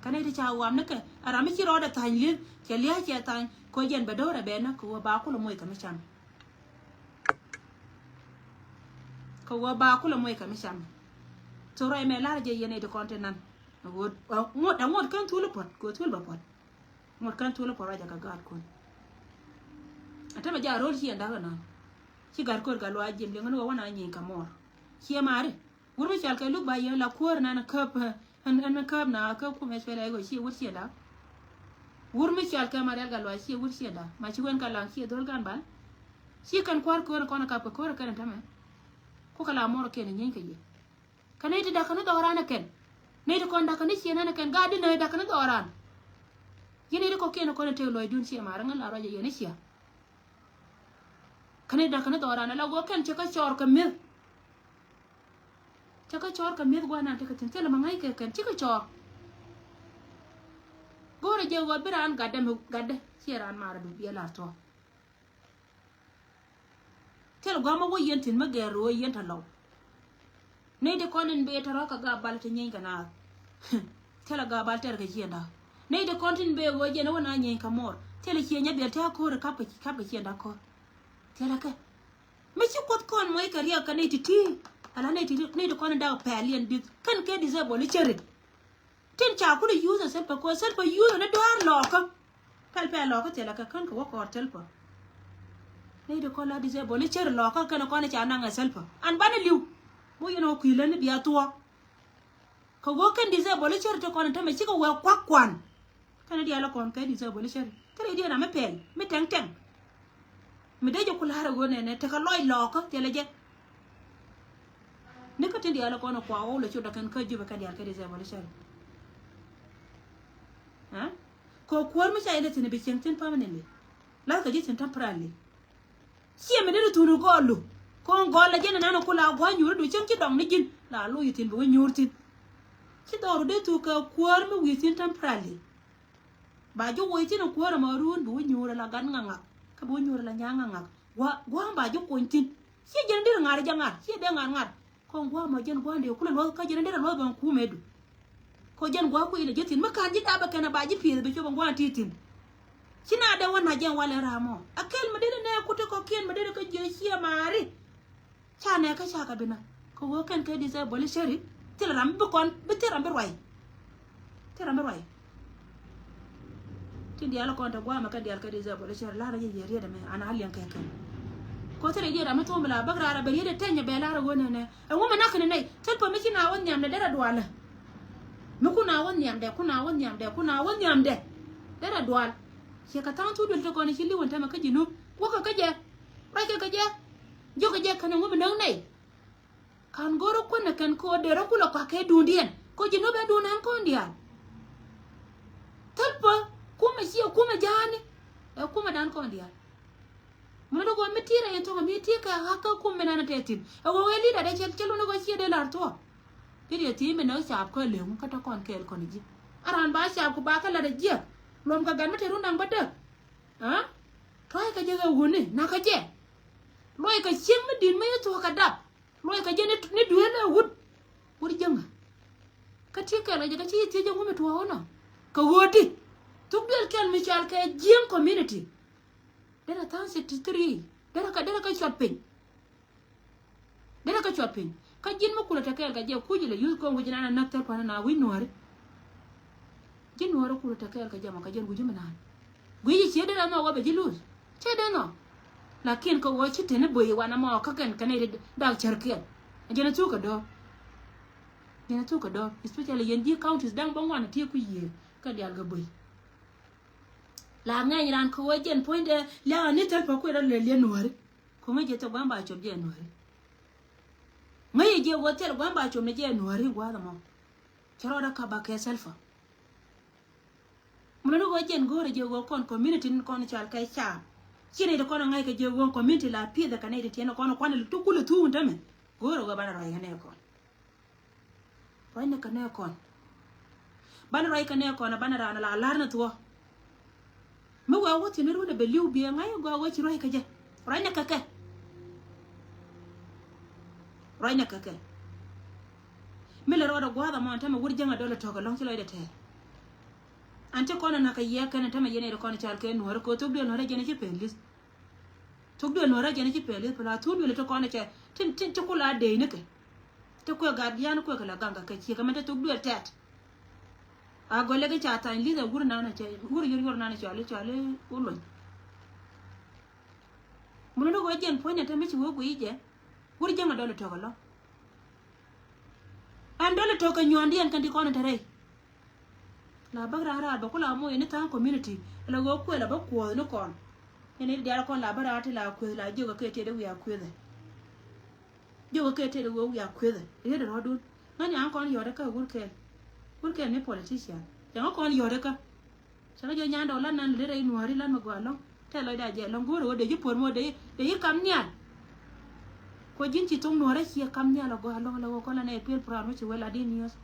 Kɛn i̱ ti ca wam ni kɛ a ram mi ci rɔɔdɛ tha̱ny li̱th cɛ lia̱a̱ cɛ tha̱ny kɛ jɛn bɛ do̱rɛ bɛ näk kɛ ɣöö ba kulɛ moc kɛ mi cam. Kɛ ɣöö ba kulɛ moc kɛ mi cam. Thok ruac mɛ lar jɛ yɛn i̱ ti kɔn ti nan. Ŋot, ŋot, ŋot kɛn thul i̱ puɔt kɛ ɣöö thul bɛ puɔt. Ŋot kɛn thul i̱ puɔt ruacɛ kɛ gaatkun. Ɛ tämɛ jɛ a ro̱l ci ɛn da̱k ɛnɔn. Ci gat ko̱r gat luaac ji̱m liŋ ni wä wä na nyieny kɛ muɔr. Ciɛ maari. Wur mi cɔal kɛ luk ba yɛn la kuäär nan käp, ɛn, ɛn käp na käp kum ɛ cuɛl ɛ gɔ ciɛ wur ciɛ da̱k. Wur mi cɔal kɛ Marial gat luaac ciɛ wur ciɛ da̱k. Ma ci wen ka laŋ ciɛ dhol gan bal. Ci kɛn kua̱r ko̱r kɔn kap kɛ ko̱r kɛn tämɛ. Ku kɛ la muɔr kɛn nyieny kɛ yɛ. Kä nɛy ti da̱k kä ni dhɔran ɛ kɛn. Nɛy ti kɔn da̱k kä ni ciɛ nan ɛ kɛn. Gaat di nɛy da̱k kä ni dhɔran. Yɛn nɛy ti kɔkiɛn kɔn ɛ tëk lɔcdun ciɛ maari ŋän la ruac ɛ yɛn i̱ ciɛ. Kä nɛy da̱k kä ni dhɔran ala ɣöö kɛn cɛ kä cɔɔr kɛ mi̱eth. Cɛ kä cɔɔr kɛ mi̱eth gua̱a̱r nan tekɛ thi̱n thilɛ ma ŋäc kɛ kɛn cikɛ cɔɔr. Go̱o̱rɛ jɛ ɣöö bi raan gatdɛ mi gatdɛ ciɛ raan maarɛ du biɛ lar thuɔ̱k. Thil gua̱a̱r ma wä yɛn thi̱n mi gɛɛr ɣöö yɛn tɛ lɔw. Nɛy ti kɔn in bëë tɛ rɔ̱ kɛ Gabal ti nyieeny kɛ naath. Thilɛ Gabal tɛr kɛ ciënda. Nɛy ti kɔn tin bëë ɣöö jɛn wä na nyieeny kɛ muɔr. Thilɛ ciëny a biɛl tɛ a ko̱r kap kɛ, kap kɛ ciënda ko̱r. Thilɛ kɛ. Mi ci Kuoth kɔn muɔc kɛ riɛk kɛ nɛy ti ti. Ala nɛy ti, nɛy ti kɔn in dak pɛl yɛn di̱th kɛn kɛ disable i̱ cäri. Tin ca kulɛ yuth ɛ Salva Kiir, Salva yuth ɛ ni dɔ̱a̱r lɔɔkä. Pɛl pɛl lɔɔkä thilɛ kɛ kän kɛ wä kɔɔr Salva. Nɛy ti kɔn la disable i̱ cäri lɔɔkä kɛn kɔn i̱ ca naŋ ɛ Salva an banɛ li̱w. Mo yɛn ɣä kui̱ lät ni bia thuɔ̱k. Kɛ ɣöö kɛn disable i̱ cäri ti kɔn in tämɛ cikɛ wee kua̱k kuan. Kɛn diaal kɔn kɛ disable i̱ cäri thilɛ diɛn ram mi pɛl mi tɛŋ tɛŋ. Mi dee jɛ ku la̱r ɛ ɣöö nɛnɛ tekɛ lɔc lɔɔkä thilɛ jɛ. Ni kä tin diaal kɔn kua ɣɔw lɛ cot dɔ̱kɛn kä Jubɛ kɛn diaal kɛ disable i̱ cäri. Ɛ kɛ kuäär mi ca yɛn dee thi̱n bi cieŋ thi̱n permanently. La̱thkɛ ji̱ thi̱n temporarily. Ciɛ mi dee di thun i̱ gɔɔlu. Kɔn gɔɔl la jɛn inan i̱ ku la gua̱a̱ nyuuri du cieŋ ci dɔŋ ni ji̱n la lo̱c i̱ thi̱n bi wä nyuur thi̱n. Ci dhɔru dee thuk kɛ kuäär mi wi̱i̱ thi̱n temporarily. Ba ji̱ woc thi̱n ɛ kuäär ɛmɔ ruun bi wä nyuur ala gat ŋa̱ŋa̱k. Kä bi wä nyuur ala nya̱a̱ŋ ŋa̱ŋa̱k. Gua̱a̱, gua̱a̱ ba ji̱ kony thi̱n. Ciɛ jɛn deri ŋa̱r jɛ ŋa̱r ciɛ dee ŋa̱r ŋa̱r. Kɔn gua̱a̱ mɔ jɛn gua̱a̱ dee kulɛ luɔth kä jɛn deri luɔth bɛn kuumɛ du. Kɔ jɛn gua̱a̱k kui̱ lɛ ji̱ thi̱n mi ka̱n ji̱ dapɛ kɛn a ba ji̱ pi̱eth bi cop in gua̱a̱n ti thi̱n. Ci na dee wä na jɛn walɛ ram ɔ. A kɛl mi dee ni nɛ kut ti kɔ kiɛn mi dee ni kä jiɛ ciɛ maari. Ca nɛ kä ca kɛ bi na. Kɛ wä kɛn kɛ disable ceri. Thil ram bi kɔn bi thil ram bi ruay. Thil ram bi ruay. Tin diaal kɔn te gua̱a̱mɛ kɛ diaal kɛ disable ceri lar ji̱ yɛ riet ɛmɛ an a liɛŋ kɛ kɛn. Kɔ thil riet ram mi thom bi la bäk rar a bɛ riet ɛ tɛny ɛ bɛ lar ɛ wä nɛ nɛ. Ɛŋu mi nak kɛn nɛ nɛy thil pä mi ci na wä nhiam dɛ derɛ dualɛ. Mi kun a wä nhiam dɛ kun a wä nhiam dɛ kun a wä nhiam dɛ. Derɛ dual. Ciɛ kɛ tha̱a̱ŋ thuk duël ti kɔn i̱ ci li̱w ɛn tämɛ kä ji̱ nup wäkɛ kä jɛ. Ruackɛ kä jɛ. Jiökɛ jɛ kɛn ɛŋu bi näk nɛy. Ka̱n go̱rä kuänɛ kɛn kɛ ɣöö derä kulɛ kɔakɛ duundiɛn kɛ ɣöö ji̱ nup ɛ duun ɛn kɔn diaal. Thäl pä kumɛ ciɛ kumɛ ja̱a̱ni. Ɛ kumɛ dan kɔn diaal. Mɛ ni go̱o̱r mi ti̱i̱ rɛy in thok mi ti̱i̱ kɛ ɣa̱k kä kum mi nan tɛ thi̱n. Ɛ ɣöö ɣɛ li̱t adɛ cɛ cɛ lun ɛ ɣöö ciɛ dee la̱r thuɔ̱k. Ti diɛ thi̱i̱ mi nɛ ɣöö caap kä leŋ kä tɔ kɔn kɛɛl kɔn ji̱. A raan ba caap ku ba kä lat ɛ jiɛk. Luɔm kɛ gat mi te run da̱ŋ bä däk. Aa? Tɔ̱ɔ̱c kɛ jɛ ɣɛ wuni nakä jɛ. Luɔc kɛ cieŋ mi di̱t mi ci thuɔ̱k kɛ dap. Luɔc kɛ jɛ ni, ni duel ɛ wut. Wut jiäŋä. Kä ti kɛl kɛ jɛ kä ci thiec jɛ ŋumi tuɔɔk inɔ. Kɛ ɣöödi. Thuk duel kɛl mi cɔal kɛ jiäŋ community. Derɛ tha̱a̱ŋ sixty three. Derɛ kä, derɛ kä cuɔt piny. Derɛ kä cuɔt piny. Kä ji̱n mi kulɛ te kɛɛl kɛ jɛ kuc ilɛ yuth ko̱o̱ŋ wi̱c inan a näk thil pa̱n na wi̱c nuääri. Ji̱ nuɔɔri kul tekɛɛl kɛ jɛ mɔ kɛ jɛn wi̱c mi naan. Guic i̱ ciet den ɛmɔ wä bɛ ji̱ luth. Ciet den ɔ. Lakin kɛ wä ci teni böi wan ɛmɔ kä kɛn kɛn i̱ dak cärkiɛn. Jɛn ɛ thuk kɛ dɔɔk. Jɛn ɛ thuk kɛ dɔɔk. Especially yɛn ji̱ counties da̱ŋ bä ŋuan ɛ ti kui̱ yiëë kɛ diaal kɛ böi. La ŋɛny ran kɛ wä jɛn puɔ̱nydɛ liaŋ ani thil pä kui̱ rɔ lɛ liɛ nuɔɔri. Kɛ ŋäc jɛ thil gua̱a̱m ba cop jɛ nuɔɔri. Ŋäc jɛ wä thil gua̱a̱m ba cop ni jɛ nuɔɔri gua̱a̱th ɛmɔ. Cɛ rɔɔdɛ kap a kɛ selfa. Mun ni ɣöö jɛn go̱o̱rɛ jɛ ɣöö kɔn community ni kɔn cal kɛ caap. Ci nɛy ti kɔn a ŋa̱c kɛ jɛ ɣöö community la pieth ɛ kɛ nɛy ti tiɛn kɔn kuan ti kulɛ thuun tämɛ. Go̱o̱rɛ ɣöö banɛ ruac kɛ nɛ kɔn. Ruac ni kɛ nɛ kɔn. Banɛ ruac kɛ nɛ kɔn banɛ raan la lar ni thuɔ. Mi wee wä thi̱n ni run ɛ bɛ li̱w biɛ ŋa̱c ɛ gɔaa wee ci ruac kɛ jɛ. Ruac ni kɛ kɛ. Ruac ni kɛ kɛ. Mi lɛ rɔɔdɛ gua̱a̱th ɛmɔ ɛn tämɛ wur jäŋ ɛ dɔl ɛ tɔ̱k ɛlɔ̱ŋ ci lɔcdɛ tɛɛr. An ti kɔn ɛ na̱k kɛ yiɛɛk kɛn ɛ tämɛ yɛn ɛ ti kɔn ɛ cal kɛ nuɔ̱ɔ̱rä kɛ thok duël nuɔ̱ɔ̱rä jɛn ɛ ci pɛn li̱th. Thok duël nuɔ̱ɔ̱rä jɛn ɛ ci pɛn li̱th pɛ la thok duël ɛ ti kɔn ɛ cɛ tin tin ti kula dee ni kɛ. Ti kuɛ gat yan kuɛ kɛ la gaŋ kɛ kɛ ciɛ kɛ mɛn ti thok duël tɛt. A gɔlɛ kɛ ca thany li̱th ɛ wur nan ɛ cɛ wur yor yor nan ɛ cɔali cɔali wur luny. Mun ni wä jɛn puɔ̱ny ni te mi ci wä guiy jɛ. Wur jäŋ a dɔl itök alɔ. Ɛn dɔl itök kɛ nyuɔ̱ɔ̱ndiɛn kɛn ti kɔn in te rɛy. La bäk raar raar bä ku la moc ni tha̱a̱ŋ community. Ala ɣöö kuël a bä kuɔ̱ɔ̱th ni kɔn. Ni ni diaal kɔn la bä raar ti la kuëth la jiök a kɛ tiɛt i̱ wiaa kuëthɛ. Jiök a kɛ tiɛt i̱ ɣöö wiaa kuëthɛ. Riet rɔɔdun. Ŋäni an kɔn yɔ̱ɔ̱t ikä wur kɛl. Wur kɛl ni politician. Cɛ ŋä kɔn yɔ̱ɔ̱t ikä. Cä kä jiɔ nyandɛ wä lat nan lɛ rɛy nuääri lat mi gɔaa lɔ̱ŋ. Tɛth lɔcdɛ a jɛ lɔ̱ŋ go̱o̱rɛ wä dee ji̱ puɔ̱r mi wä dee ji̱ kam nhial. Kuɔ ji̱n ci thoŋ nuäärä ciɛ kam nhial a gɔaa lɔ̱ŋ la wä kɔn la nɛ piɛl program mi ci wä la di news.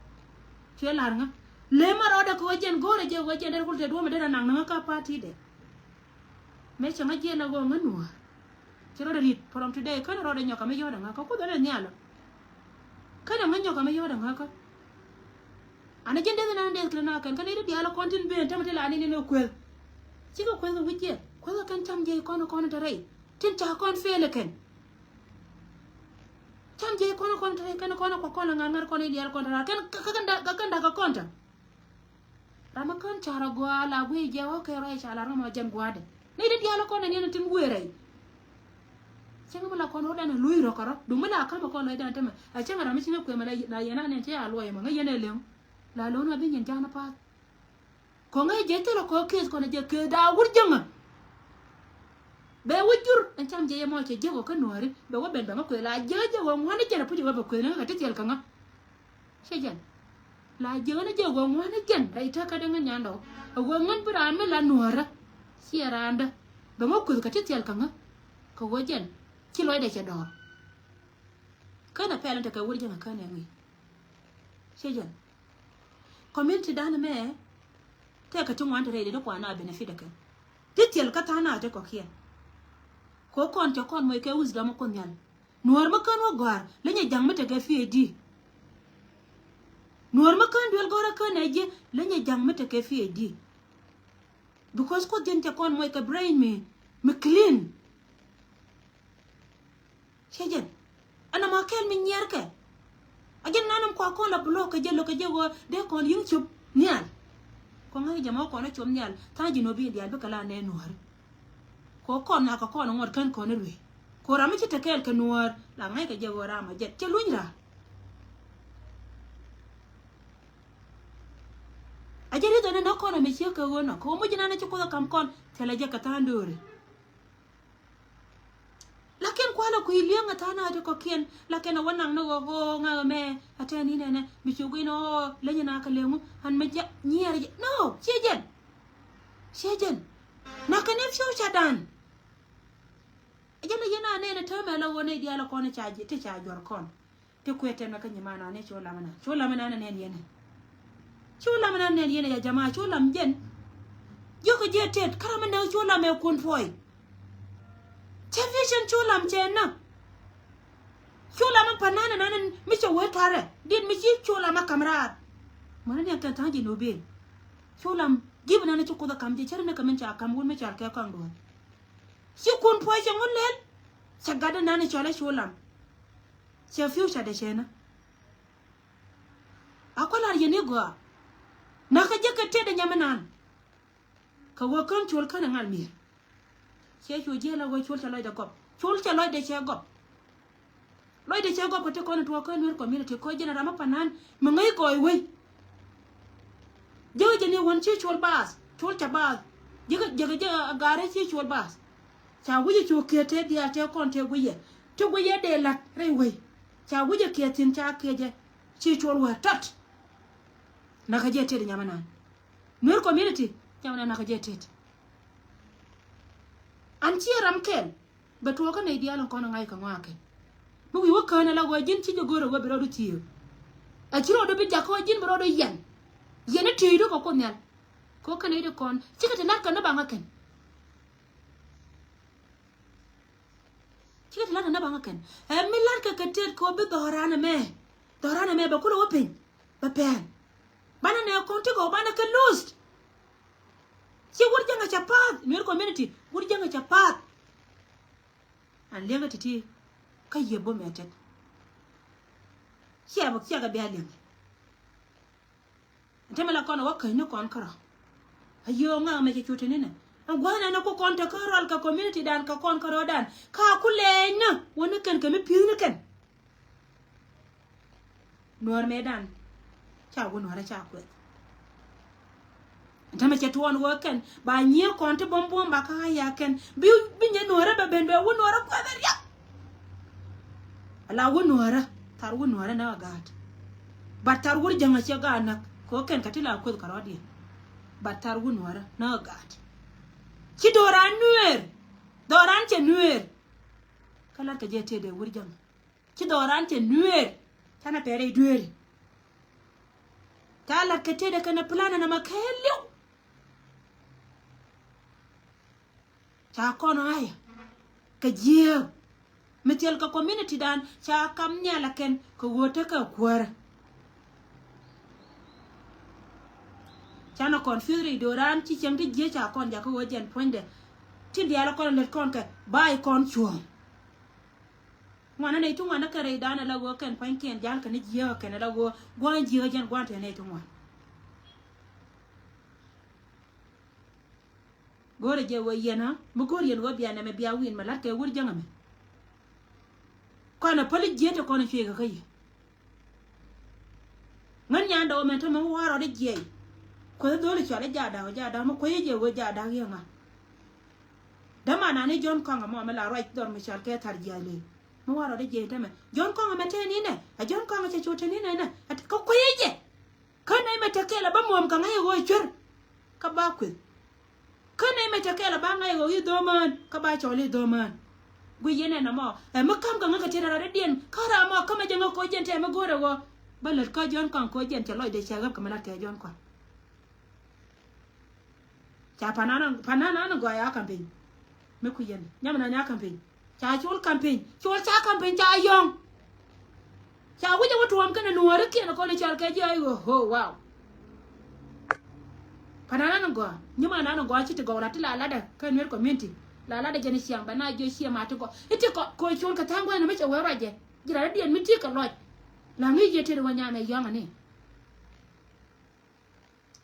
Cuɛ la̱r ŋä lëë ma rɔɔdɛ kɛ wä jɛn go̱o̱rɛ jɛ wä jɛn dee kul tɛ duɔ̱ɔ̱mɛ dee na naŋ ni ŋä ka party dɛ. Mëë cä ŋä jiɛn a ɣöö ŋä nuäär. Ci rɔɔdɛ ri̱t from today känɛ rɔɔdɛ nyɔkä mi yɔ̱ɔ̱dɛ ŋä kä kuoth ɛn ɛ nhial ɔ. Känɛ ŋä nyɔkä mi yɔ̱ɔ̱dɛ ŋä kä. An a jiɛn deth inan deth kɛ na kɛn kä ni ti diaal kɔn tin ben tämɛ ti la ni ni ni kueth. Cikɛ kueth kɛ wi̱c jiɛn kueth kɛ kɛn cam jiɛc kɔn kɔn te rɛy tin ca kɔn fel kɛn. Cam jiɛc kɔn kɔn te rɛy kɛn kɔn kɔ kɔn la ŋa̱r ŋa̱r kɔn i̱ diaal kɔn te rɛy kɛn kä kɛn dak kɛ kɔn te. Ram mi kän carɛ gɔaa la guiy jɛ wä kɛ ruac ca la ram a jɛn gua̱a̱dɛ. Ni ti diaal kɔn ni ni tim guiy rɛy. Cäŋ mi la kɔn wä dan a luc rɔ kärɔ dum mi la ka̱m kɔn lɔc dan tämɛ. A cäŋ ram mi ci ni kuëmɛ la yɛn a nɛn cɛ a luɔc mɛ ŋä yɛn ɛ leŋ. La lo̱n a bi nyin ja̱a̱n a pa̱a̱th. Kɔŋ ɛ jɛ thilɛ kɔ case kɔn ɛ jɛ case daa wur jäŋä. Bɛ wä jur ɛn cam jɛ yɛ mɔ cɛ jiɛk ɔ kä nuääri bɛ wä ben bɛ ŋä kueth la jiɛk ɛ jiɛk ɔ ŋuani jɛn ɛ puc ɛ wä bɛ kueth ni ŋä kɛ ti thiɛl kɛ ŋä. Cɛ jɛn la jiɛk ɛn ɛ jiɛk ɔ ŋuani jɛn rɛy tä kä dee ŋä nyandɔ ɛ wä ŋän bi raan mi la nuäärä. Ciɛ raandä bɛ ŋä kueth kɛ ti thiɛl kɛ ŋä kɛ wä jɛn ci lɔcdɛ cɛ dɔɔr. Känɛ pɛl ɛn tekɛ wur jäŋä känɛ ŋi̱i̱c. Cɛ jɛn community dan mɛ tɛkɛ ti ŋuan te rɛy dee ni kuan a benefit ɛ kɛn. Ti thiɛl kä tha̱a̱ŋ na te kɔ̱kiɛn. Ko kɔn cɛ kɔn moc kɛ wisdom ɛ kuoth nhial. Nuäär mi kän wä gɔ̱a̱r leny ɛ ja̱ŋ mi tekɛ P H D. Nuɔ̱ɔ̱r mi kään duel gɔ̱rä kään ɛ ji̱ leny ɛ ja̱ŋ mi tekɛ P H D. Because Kuoth jɛn cɛ kɔn muɔc kɛ brain mi, mi clean. Ciɛ jɛn ɛn ɛmɔ kɛl mi nyiɛrkɛ. A jɛn nan ɛm kua kɔn la block kɛ jɛ lo̱k kɛ jɛ ɣöö dee kɔn yi̱ŋ cop nhial. Kɔn ŋäc jɛ mɔ kɔn ɛ cop nhial tha̱a̱ŋ ji̱n ɔ bi diaal bikɛ la nɛɛ nuɔ̱ɔ̱ri. Kɛ ɣöö kɔn nakä kɔn ŋuɔ̱t kän kɔn i̱ luee. Kɛ ɣöö ram mi ci te kɛɛl kɛ nuɔ̱ɔ̱r la ŋäc kɛ jɛ ɣöö ram a jɛt cɛ luny raar. A jɛ ri̱th ɛn ɛn ɣä kɔn ɛmɛ ciek kɛ ɣöö nɔ kɛ ɣöö moc ji̱n an ɛ ci Kuoth ɛ ka̱m kɔn thilɛ jɛ kɛ tha̱a̱ŋ dööri. Lakin kualɛ kui̱ li̱eŋ a tha̱a̱ŋ a ti kɔ̱kiɛn lakin a wä naŋ ni ɣɔk ɣɔk ŋa̱k ɛmɛ a tɛn ni nɛnɛ mi ci gui̱n ɣɔk leny na kɛ leŋu an mi jɛ nyiɛɛr jɛ no ciɛ jɛn. Ciɛ jɛn. Nakä ni future dan. Jɛn a yɛn a nɛn a täämɛ la ɣöö nɛy diaal a kɔn ti ca juɔr kɔn. Ti kuɛ tɛmɛ kä nyiman an ni cu lam inan cu lam inan a nɛn yɛn. Cu lam inan nɛn yɛn a ya jama cu lam jɛn. Jiökɛ jiɛ tet kä ram mi näk cu lam ɛ kun puɔy. Cɛ vision cu lam cɛ na. Cu lam in pa̱n nan inan mi cɛ wee tarɛ dit mi ci cu lam a kam raar. Mɔni ni a kɛn tha̱a̱ŋ ji̱ nubin. Cu lam ji̱ bi nan ci Kuoth a kam ji̱ cär ni kɛ min ca kam wun mi cal kɛ kɔŋ duɔ̱ɔ̱r. Ci kun puɔy cɛ ŋun lɛl. Cɛ gat inan cɔl a cu lam. Cɛ future dɛ cɛ na. A kɔ lar yɛn i̱ gɔaa. Nakä jɛ kɛ tëëdɛ nyam inan. Kɛ ɣöö kän col kän ɛ ŋal mi̱er. Ciɛ cu jiɛl a ɣöö col cɛ lɔcdɛ gɔp col cɛ lɔcdɛ cɛ gɔp. Lɔcdɛ cɛ gɔp kɛ ti kɔn ɛ tuɔɔk kä Nuer community kɔ jɛn ɛ ram mi panan mi ŋäc gɔɔy wei. Jiäk jɛ ni wän ci col baath col cɛ baath. Jiäk jiäk jɛ a gaarɛ ci col baath. Ca wi̱cɛ cu kiɛ tëë diaal tëë kɔn tëë guiyɛ ti guiyɛ dee la̱t rɛy wei. Ca wi̱cɛ kiɛ thi̱n ca kiɛ jɛ ci col wä tɔt. Nakä jɛ tëëdɛ nyam inan. Nuer community nyam inan nakä jɛ tëëdɛ. An ciɛ ram kɛl bɛ tuɔɔkä nɛy diaal in kɔn in ŋa̱c kɛ ŋɔakɛ. Mi wi̱i̱ wä kään ala ɣöö ji̱n ci jɛ go̱o̱r ɛ ɣöö bi rɔɔdu thiëëk. Ɛ ci rɔɔdu bi jakä ɣöö ji̱n bi rɔɔdu yɛn. Yɛn i̱ tieydu kɛ Kuoth Nhial. Kɛ ɣöö kɛn i̱ di kɔn cikɛ ti la̱t kɛ ni baŋä kɛn. Cikɛ ti la̱t kɛ ni baŋä kɛn ɛ mi la̱t kɛ kɛ tet kɛ ɣöö bi dhɔran ɛmɛ. Dhɔran ɛmɛ bɛ kulɛ wä piny bɛ pɛn. Banɛ nɛ kɔn ti kɛ ɣöö banɛ kɛ lost. Ci wur jäŋɛ cɛ path Nuer community wur jäŋɛ cɛ path. An liɛŋɛ ti̱ti̱ kä yiëë bom ɛ tet. Ciɛ bä ciɛ kɛ bia liɛŋɛ. Ɛn te mɛ la kɔn ɛ wä käny ni kɔn kärɔ. A yio̱o̱ ŋa̱k mɛ cɛ cu te ni nɛ. Ɛn gua̱a̱th nɛ ni ku kɔn te kä rɔl kɛ community dan kɛ kɔn kärɔɔdan ka ku lɛɛny ni wä ni kɛn kɛ mi pi̱i̱th ni kɛn. Nuäär mëëdan ca wä nuäärä ca kuɛth. Tämɛ cɛ tuɔɔn wä kɛn ba nyiee kɔn ti buɔ̱m buɔ̱m ba kä ɣa̱c ya kɛn bi bi nyɛ nuäärä bɛ ben bɛ wä nuäärä kuɛth riak. Ala wä nuäärä thar wä nuäärä näk a gaat. Bat thar wä jäŋä cɛ gaat näk kɛ wä kɛn kä ti la kuɛth kɛ rɔ̱diɛn. Bat thar wä nuäärä näk a gaat. Ci do̱ran nuëër do̱ran cɛ nuëër. Kä lat kɛ jɛ tëë dee wä jäŋä. Ci dhɔran cɛ nuëër canɛ pɛrɛ i̱ dueeri. Ca lat kɛ tëëdɛ kɛnɛ plan ɛn ɛmɛ kɛɛliw. Ca kɔn ɣa̱yä kɛ jiääk mi thil kɛ community dan ca kam nhial ɛ kɛn kɛ ɣöö tekɛ kuäärä. Canɛ kɔn fi̱th ri do̱ran ci cieŋ ti jiääk ca kɔn jakä ɣöö jɛn puɔ̱nydɛ. Tin diaal ɛ kɔn lät kɔn kɛ ba̱a̱ i̱ kɔn cuɔ̱ɔ̱ŋ. Ŋuanä nɛy ti ŋuanä kɛ rɛy danɛ la ɣöö kɛn pua̱nykiɛn ja̱l kɛn jiääk kɛn la ɣöö gua̱a̱ny jiääk jɛn gua̱a̱ny te nɛy ti ŋuan. Go̱o̱rɛ jɛ ɣöö yɛn ɣä mi go̱o̱r yɛn ɣöö bia nɛmɛ bia wi̱i̱n mɛ la̱t kɛ wur jäŋä mɛ. Kɔn ɛ päli jiääk te kɔn ɛ cuëëkä kä yɛ. Ŋän nyan dɔw mɛn tämɛ mi wa̱a̱ rɔɔdɛ jiɛc. Kueth dho̱li cual i̱ jaak da̱k jaak da̱k mi kuec i̱ jɛ wee jaak da̱k yieŋa. Däman ani John Kɔŋ ɛmɔ mi la ruac dhɔr mi cual kɛ thar jiac lëë mi wa̱a̱ rɔɔdɛ jiɛc tämɛ John Kɔŋ ɛmɛ tëë ninɛ. Ɛ John Kɔŋ ɛ cɛ cu te ninɛ nɛ ɛ kä kuec i̱ jɛ. Kä nɛy mɛ te kɛl ɛ bä muɔ̱ɔ̱m kɛ ŋäc ɛ ɣöö cuer. Kä ba kueth. Kä nɛy mɛ te kɛl ɛ ba ŋa̱c ɛ ɣöö i̱ dho̱o̱mään kä ba cɔl i̱ dho̱o̱mään. Guic yɛn ɛn ɛmɔ ɛ mi ka̱m kɛ ŋäk kɛ tiɛt ɛ rɔɔdɛ diɛn kä ram ɔ kä mɛ jɛ ŋäk koc jɛn tɛm mi go̱o̱rɛ ɣöö bä lät kä John Kɔaŋ koc jɛn cɛ lɔcdɛ cɛ ɣäp kɛ mi lat kɛ John Kɔaŋ. Ca panan panan an gɔaa ya ka̱m piny. Mi kui̱ yɛn nyam nan ya ka̱m piny. Ca col ka̱m piny col ca ka̱m piny ca yɔ̱ŋ. Ca wi̱cɛ wä tuɔɔm kɛnɛ nuɔɔri kiɛn kɔn i̱ cal kɛ jiɛ i̱ ɣöö, oh, wow. Pa̱n anan in gɔaa, nyiman anan in gɔaa ci ti gɔw la ti la ladɛ kä Nuer community. La ladɛ jɛn i̱ ciaŋ bɛ na jiɛ ciɛ ma ti gɔw. I̱ ti kɔ ko̱ col kɛ tha̱a̱ŋ gua̱n in mi cɛ wee ruacɛ. Ji̱ rat i̱ diɛn mi ti kɛ lɔc. La ŋi̱i̱c jiɛ ti ri wä nyan ɛ yɔ̱ŋ ani.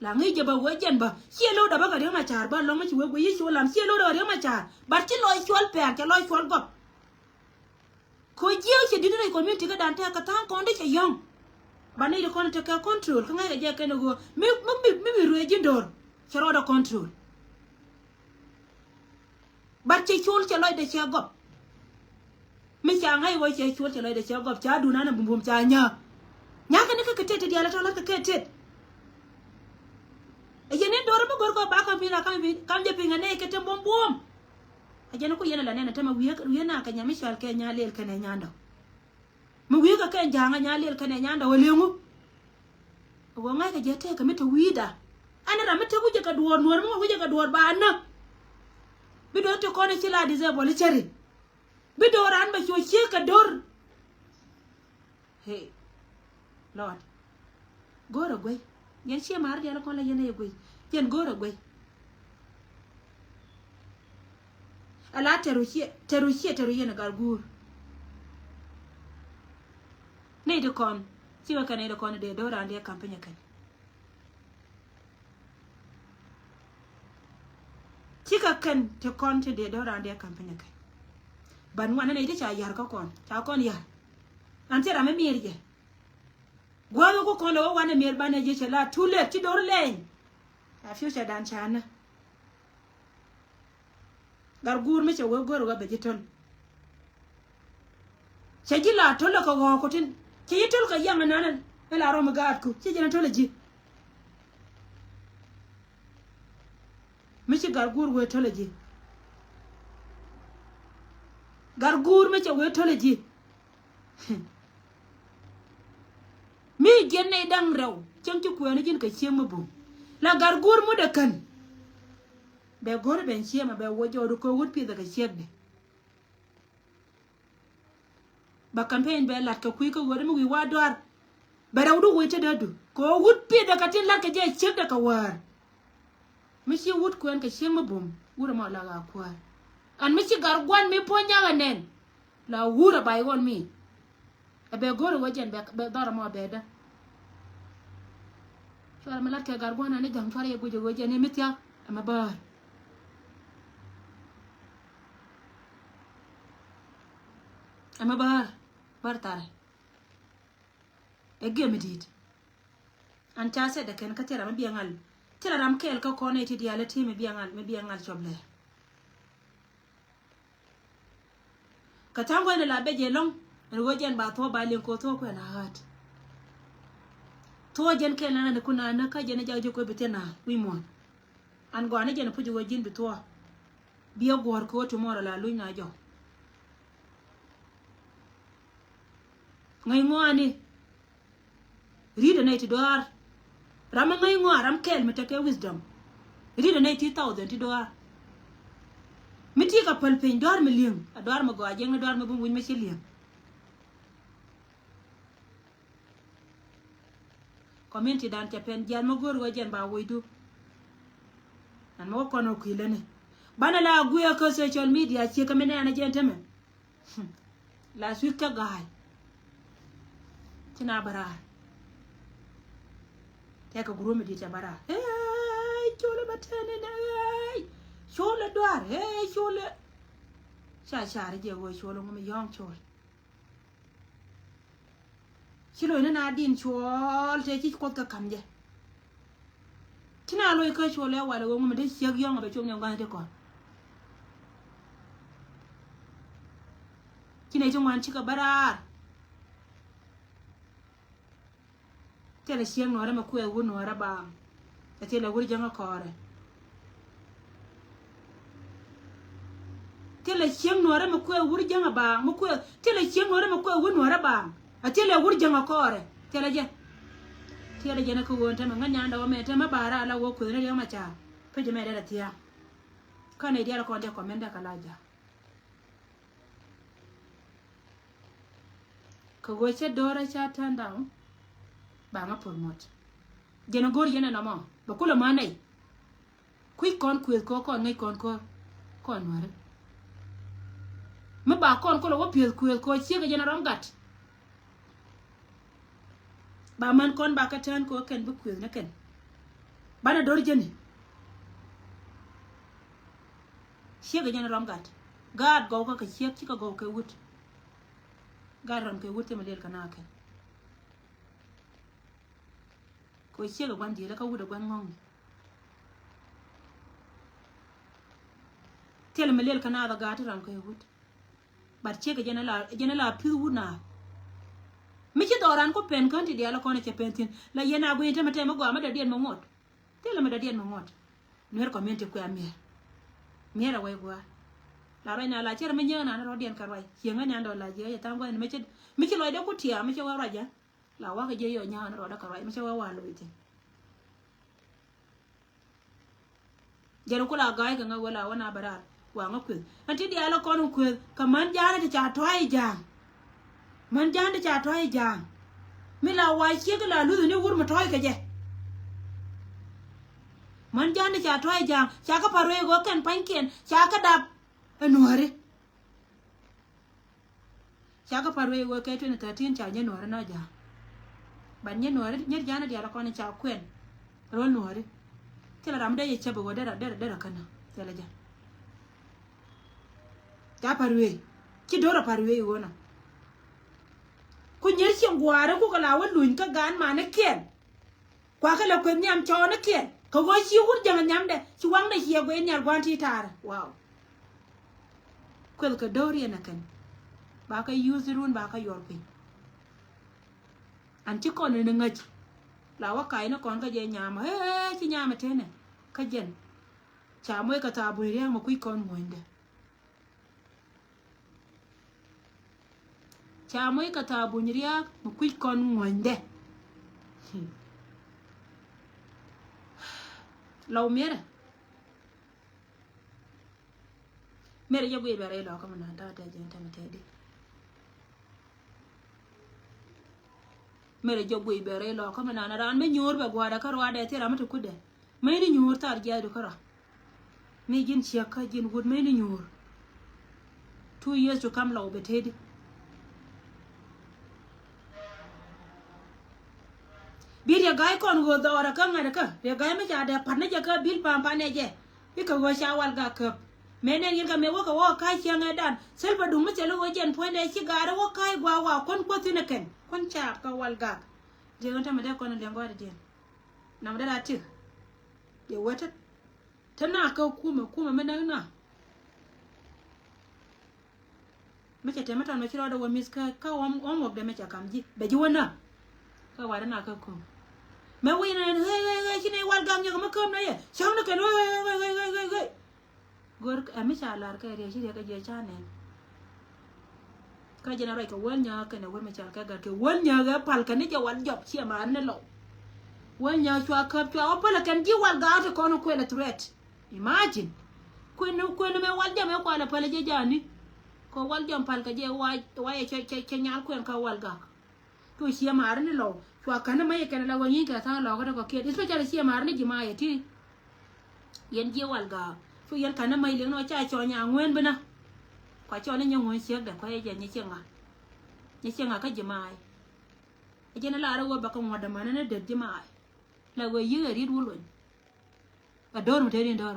La ŋi̱i̱c jɛ bä wee jɛn bä ciɛ lo̱o̱dä bä kɛ Riek Machar bä lɔ̱ŋ mi ci wee guiy i̱ col lam ciɛ lo̱o̱dä kɛ Riek Machar. But ci lɔc cuɔl pɛn cɛ lɔc cuɔl gɔp. Kɛ jiɛ ci di̱t rɛy community kä dan tɛk kɛ tha̱a̱ŋ kɔn di cɛ yɔ̱ŋ. Ba nɛy di kɔn tekɛ control kä ŋa̱ckɛ jɛ kɛn ɛ ɣöö mi mi mi mi ruëë ji̱n do̱r cɛ rɔɔdɛ control. But cɛ col cɛ lɔcdɛ cɛ gɔp. Mi ca ŋa̱c wä cɛ col cɛ lɔcdɛ cɛ gɔp ca duun an a bumbum ca nyä. Nyakɛ ni kä kɛ tet ti diaal tɔ la̱t kɛ kɛ tet. Ɛ yɛn ni do̱r mi go̱r kɔ ba kam piny la kam piny kam jɛ piny ɛ nɛy kɛ te buɔm buɔm. Ɛ jɛn ku yɛn ɛ la nɛn ɛ tämɛ wi̱i̱ wi̱i̱ na kɛ nyam mi cɔal kɛ nya lel kɛnɛ nyandɔ. Mi wi̱i̱ kɛ kɛn ja̱a̱ŋ a nya lel kɛnɛ nyandɔ wä leŋu. Ɛ wä ŋa̱ckɛ jɛ tɛkɛ mi te wi̱i̱da. Ɛn ram mi te wi̱cɛ kɛ duɔɔr nuɔr mi wä wi̱cɛ kɛ duɔɔr ba nä. Bi do̱r ti kɔn ɛ ci la disable cäri. Bi do̱r an bɛ cuɔ ciek kɛ do̱r. Hey, Lord. Go̱o̱rä guey. Yɛn ciɛ ma̱a̱r diaal kɔn la yɛn ɛ guey. Yɛn go̱o̱rä guey. Ala tɛru ciɛ tɛru ciɛ tɛru yɛn ɛ gat guur. Nɛy ti kɔn ci wä kɛn nɛy ti kɔn dee do̱r an diɛ kampiny ɛ kɛn. Cikɛ kɛn ti kɔn ti dee do̱r an diɛ kampiny ɛ kɛn. Ban ŋuan nɛy ti ca yar kä kɔn ca kɔn yar. An ti ram mi miir jɛ. Gua̱a̱th ku kɔn lɛ wä wanɛ mier banɛ ji̱ cɛ la too late ci do̱r lɛny. A future dan canä. Gat guur mi cɛ wee go̱r wä bɛ ji̱ töl. Cɛ ji̱ la töl kɛ ɣɔɔk ku tin cɛ ji̱ töl kɛ yaŋ anan. Ɛ la rɔm mi gaatku ci ji̱n töl ji̱. Mi ci gat guur wee töl ji̱. Gat guur mi cɛ wee töl ji̱. Mi jiɛn nɛy da̱ŋ rɛw cäŋ ci kuɛɛni ji̱n kɛ cieŋ mi bum. La gat guur mut ɛ kän. Bɛ go̱r ben ciemɛ bɛ wä jɔɔdu kɛ wut pi̱thɛ kɛ ciekdɛ. Ba campaign bɛ lat kɛ kui̱ kä ɣöödä mi wi̱i̱ wa duaar. Bɛ rɛwdu wec te dee du kɛ wut pi̱thɛ kɛ tin lat kɛ jɛ ciekdɛ kɛ wäär. Mi ci wut kuɛn kɛ cieŋ mi bum wut ɛmɔ la ɣaa kuäär. Ɛn mi ci gar guan mi puɔ̱ny nyakä nɛn. La wur ɛ bay ɣɔl mi. Ɛ bɛ go̱r ɛ wee jɛn bɛ dhɔr ɛmɔ bɛ dä. Cuarɛ mi lat kɛ gar guan ani ja̱ŋ cuarɛ yɛ guic ɛ wee jɛn ni mi thia̱k ɛmɛ bäär. Ɛmɛ bäär bäär tharɛ. Ɛ giɛ mi di̱i̱t. An ca sɛt dɛ kɛn kä thilɛ ram mi biɛ ŋal. Thilɛ ram kɛɛl kä kɔn ɛ ti diaal ɛ ti mi biɛ ŋal mi biɛ ŋal cɔp lɛ. Kɛ tha̱a̱ŋ kuɛn la bɛ jɛ lɔ̱ŋ. Ɛn ɣöö jɛn ba thuɔ̱ɔ̱p ba liŋ kɛ ɣöö thuɔ̱ɔ̱p kuɛn a ɣa̱a̱t. Thuɔ̱ɔ̱p jɛn kɛn la ni kun a näk kä jɛn jak ji̱ kuɛ bi thi̱n a wi̱i̱ muɔ̱ɔ̱n. An gɔaa ni jɛn puc ɣöö ji̱n bi thuɔ̱ɔ̱p. Biɛ guɔ̱ɔ̱r kɛ ɣöö tomorrow la luny na jɔk. Ŋäc ŋɔaani. Ri̱t ɛ nɛy ti dɔaar. Ram mi ŋäc ŋɔaa ram kɛl mi tekɛ wisdom. Ri̱t ɛ nɛy ti thousand ti dɔaar. Mi ti kɛ päl piny dɔaar mi li̱eŋ a dɔaar mi gɔaa jiɛŋni dɔaar mi bum wi̱ny mi ci li̱eŋ. Community dan cɛ pɛn jial mi go̱o̱r wee jɛn ba wocdu. An mi wä kɔn wä kui̱ läni banɛ la guiɛ kä social media ciek kä mi nɛɛn a jɛn tämɛ. Last week kä ga̱a̱c. Ci na bä raar. Tɛkɛ group mi di̱t ca bä raar. Hey, colɛ bä tɛn in hey. Colɛ duar hey colɛ. Ca car jɛ wee colɛ ŋumi yɔ̱ɔ̱ŋ col. Ci lo̱c ni na din cuɔl te ci kuoth kɛ ka̱m jɛ. Ci na lo̱c kä cuɔl ɛ wal ɛ wee ŋumi dee ciek yɔ̱ŋ a bɛ cop ni ɛ gua̱n ti kɔn. Ci nɛ ci ŋuan cikɛ bä raar. Thilɛ ciek nuɔrɛ mɛ kuɛ wur nuɔrɛ baaŋ. Ɛ thilɛ wur jäŋä kɔɔrɛ. Thilɛ ciek nuɔrɛ mɛ kuɛ wur jäŋä baaŋ mɛ kuɛ thilɛ ciek nuɔrɛ mɛ kuɛ wur nuɔrɛ baaŋ. Ɛ thilɛ wur jäŋä kɔɔrɛ thilɛ jɛ. Thilɛ jɛ ni kä ɣöö tämɛ ŋä nyandɛ wä mɛ tämɛ bara la wä kueth ni riɛk ma ca. Pecɛ mɛ dee dɛ thia̱a̱ŋ. Kä nɛ diaal kɔn dee kɔmɛn dee kɛ la ja̱. Kɛ ɣöö cä do̱rä ca turn down. Ba ŋa promote. Jɛn a go̱r yɛn ɛnɔmɔ bɛ kulɛ ma nɛy. Kui̱c kɔn kuëth kɔ kɔn ŋäc kɔn kɔ kɔn nuäri. Mi ba kɔn kulɛ wä pi̱eth kuëth kɔ ciek jɛn a rɔm gat. Ba män kɔn ba kä tään kɔ kɛn bi kuëth ni kɛn. Banɛ do̱r jɛni. Ciek jɛn a rɔm gat. Gaat gɔw kä kɛ ciek cikɛ gɔw kɛ wut. Gaat rɔm kɛ wut thimɛ lel kɛ na kɛn. Kɛ ciek ɛ gua̱n dhiel kä wut ɛ gua̱n ŋɔ̱ŋ. Thilɛ mi lel kä naath ɛ gaat ti ram kɛ wut. But ciek ɛ jɛn ɛ la, jɛn ɛ la pi̱th wut naath. Mi ci dhɔran ku pɛn kän ti diaal ɛ kɔn ɛ cɛ pɛn thi̱n la yɛn a gui̱n tɛmɛ tɛmɛ gɔaa mi dɔ̱diɛn mi ŋuɔ̱t. Thilɛ mi dɔ̱diɛn mi ŋuɔ̱t. Nuer community kuɛ a mier. Mier a wec gua̱a̱r. La ruac na la cɛr mi nyiek nani rɔ̱diɛn kɛ ruac cieŋä ni an dɔ̱ la jiɛ yɛ tha̱a̱ŋ gua̱n mi ci, mi ci lɔcdɛ ku tiaam mi ci wä ruac jɛ. La wakɛ jiɛ yɔ nya̱a̱n rɔɔdä kɛ ruac mi cä wä wa lo̱c thi̱n. Jɛn ku la ga̱a̱c kɛ ŋä wä la wä na bɛ raar wa ŋä kuëth. Ɛn ti diaal ɛ kɔn kuëth kɛ män ja̱a̱n ti ca tɔ̱a̱c ja̱a̱ŋ. Män ja̱a̱n ti ca tɔ̱a̱c ja̱a̱ŋ. Mi la wa ciek la luth ni wur mi tɔ̱a̱c kɛ jɛ. Män ja̱a̱n ti ca tɔ̱a̱c ja̱a̱ŋ ca kä pa̱r wee ɣöö kɛn pa̱nykiɛn ca kä dap ɛ nuääri. Ca kä pa̱t wee wee kɛ twenty thirteen ca nyɛ nuɔ̱ɔ̱ri nɔ ja̱a̱ŋ. But nyɛ nuɔ̱ɔ̱ri nyɛ ja̱a̱ŋ ni diaal kɔn ca kuɛn. Ro̱l nuɔ̱ɔ̱ri. Thilɛ ram dee yɛ cäp wee derɛ derɛ derɛ känä thilɛ jɛ. Ca pa̱t wee ci do̱rɛ pa̱t wee wee nɔ. Ku nyɛr cieŋ gua̱a̱ri ku kɛ la wä luny kä gaan manikiɛn. Kuakä lɛ kueth nhiam cɔɔnikiɛn kɛ ɣöö ci wur jäŋ nhiamdɛ ci waŋdɛ ciɛ guiy nhial gua̱a̱n ti taarä. Wow. Kueth kɛ do̱r yɛn ɛ kɛn. Ba kɛ yuuth run ba kɛ yuɔr piny. An ci kɔn ni ŋäc. La wä kac ni kɔn kä jɛ nyamä ee ci nyamä tenɛ kä jɛn. Ca moc kɛ thaap buny ria̱a̱ŋ mɛ kui̱c kɔn muɔ̱nydɛ. Ca moc kɛ thaap buny ria̱a̱k mi kui̱c kɔn ŋuɔ̱nydɛ. Lɔw mierɛ. Mierɛ jɛ guiy bɛ rɛy lɔkä mi naan ta̱a̱ tɛth jɛn tɛmɛ tɛth di. Mierɛ jɛ guiy bɛ rɛy lɔkä mi naan raan mi nyuur bɛ gua̱a̱dɛ kä ruaadɛ thil ram mi ti kutdɛ. Mäcni nyuur thar jiathdu kärɔa. Mi ji̱n ciek kä ji̱n wut mäcni nyuur. Two years to come lɔw bɛ tëëdi. Bi riɛ ga̱a̱c kɔn ɣöö dhɔɔrɛ kä ŋa̱t kä riɛ ga̱a̱c mi ca dee pa̱t ni jɛ kä bil pa̱a̱m pa̱a̱n ɛ jɛ. Bikɛ ɣöö ca wal gak käp. Mëë nɛn yɛn kɛ mëë wäkɛ wä ka̱a̱c ciɛŋ ɛ dan thil bä duŋ mi thil i̱ ɣöö jɛn puɔ̱nydɛ ci ga̱a̱r i̱ wä ka̱a̱c gua̱a̱ wa kuän kuäth thi̱n ɛ kɛn kuän caap kä wal gak. Riɛ ɣän tämɛ dee kɔn ɛ liɛŋ gɔaa dee diɛn. Nam dee la tik. Yɛ wä tet. Te na kä kumɛ, kumɛ mi näk na. Mi cɛ tɛmɛ tɔn mɛ ci rɔɔdɛ wä mi̱th kä, kä ɣɔm, ɣɔm wɔk dɛ mɛ cɛ kam ji̱. Bɛ ji̱ wä na. Kä warɛ na kä kumɛ. Mɛ wi̱i̱ na ɛn ɣee, ɣee, ɣee, ci nɛ wal gak nyɛk mi käm na yɛ. Cäŋ ni kɛn ɣee, ɣee, ɣee. Go̱r ɛ mi ca lar kɛ riɛk ci riɛk kɛ jiɛ ca nɛn. Kä jɛn a ruac kɛ wäl nyääk kɛnɛ wä mi cal kɛ gat kɛ wäl nyääk ɛ pal kɛ ni jɛ wal jɔp ciɛ maar ni lɔw. Wäl nyääk cua käp cua wä pälɛ kɛn ji̱ wal gaak ti kɔn kuɛl ɛ threat. Imagine. Kuën, kuën mɛ wal jɔm ɛ kualɛ pälɛ jɛ ja̱a̱ni. Kɛ wal jɔm pal kɛ jɛ wa, wa yɛ cɛ, cɛ, cɛ nyal kuɛn kä wal gak. Cu ciɛ maari ni lɔw cua kän ni mäc kɛn la wä nyi̱i̱n kɛ tha̱a̱ŋ lɔkä ti kɔ̱kiɛn, especially ciɛ maari ni ji̱ maayɛ ti. Yɛn jiɛ wal gaak cu yɛn kän ni mäc liŋ ni wä ca cɔny a ŋueen bi na. Kua cɔl ni nyɛ ŋueen ciekdɛ kua yɛ jɛ nyɛ ciɛ ŋa. Nyɛ ciɛ ŋa kä ji̱ maay. Ɛ jɛn lar ɛ wä bɛ kɛ ŋuɔ̱t dämani ni det ji̱ maay. La wee yi̱k ɛ riet wä luny. Ɛ do̱r mi te ni do̱r.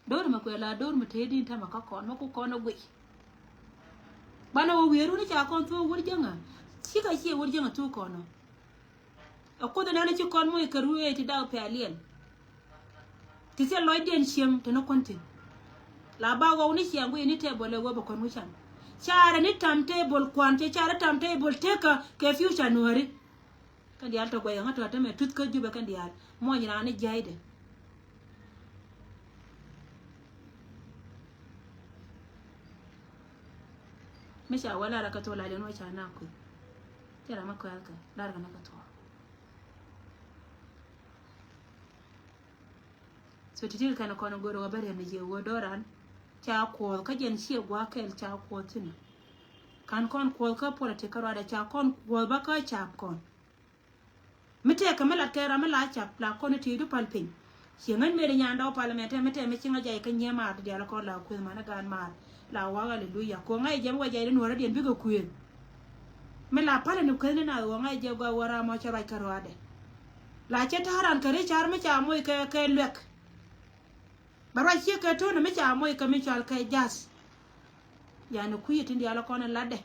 Do̱r mɛ kuɛ la do̱r mɛ te din tamɛ kä kɔn mɛ ku kɔn ɛ guic. Banɛ wä wi̱i̱ runi ca kɔn thuk wur jäŋä. Cikɛ ciɛ wur jäŋä thuk kɔn ɔ. Ɛ kuoth ɛnɛn ci kɔn moc kɛ ruëë ti dak pɛ̈ aliɛl. Ti thil lɔcdiɛn cieŋ te ni kuɔn thi̱n. La ba ɣɔw ni ciaŋ guic ni table ɛ wä bɛ kuɔn wi̱can. Carɛ ni tam table kuan cɛ carɛ tam table tekä kɛ future nuääri. Kɛn diaal tɔ guɛc ŋä tɔ tämɛ tuth kä Jubɛ kɛn diaal muɔny raan ni jiaydɛ. Mi ca wä lar kä thuɔ̱k la jɛn wä ca na kuth. Cɛ ram mi kuɛth kɛ lar kɛ ni kä thuɔ̱k. So ti̱ti̱ kɛn kɔn go̱r wä bä riɛm ni jiɛ wä do̱ran. Ca kuɔth kä jɛn ciɛ gua̱a̱ kɛl ca kuɔth thi̱n. Kan kɔn kuɔth kä politik kä ruadɛ, ca kɔn kuɔth bä kä cap kɔn. Mi tɛkɛ mi lat kɛ ram mi la cap la kɔn ti du pal piny. Ci ŋän meri nyandɔ parliament mi tɛ mi ci ŋa jay kä nyɛ maar ti dial kɔn la kueth man gan maar. La wak aleluya. Ko ŋa jɛ mi wa jay di nuɔrä diɛn bikɛ kueth. Mi la pal ni kueth ni na wä ŋa jɛ gua wä ram mɔ cɛ ruac kä ruadɛ. La cɛ ta̱a̱ ran kɛ ri car mi ca moc kɛ kɛ luɛk. Bɛ ruac ciek kɛ to̱n mi ca moc kɛ mi cual kɛ jath. Yani kui̱ tin dial kɔn latdɛ.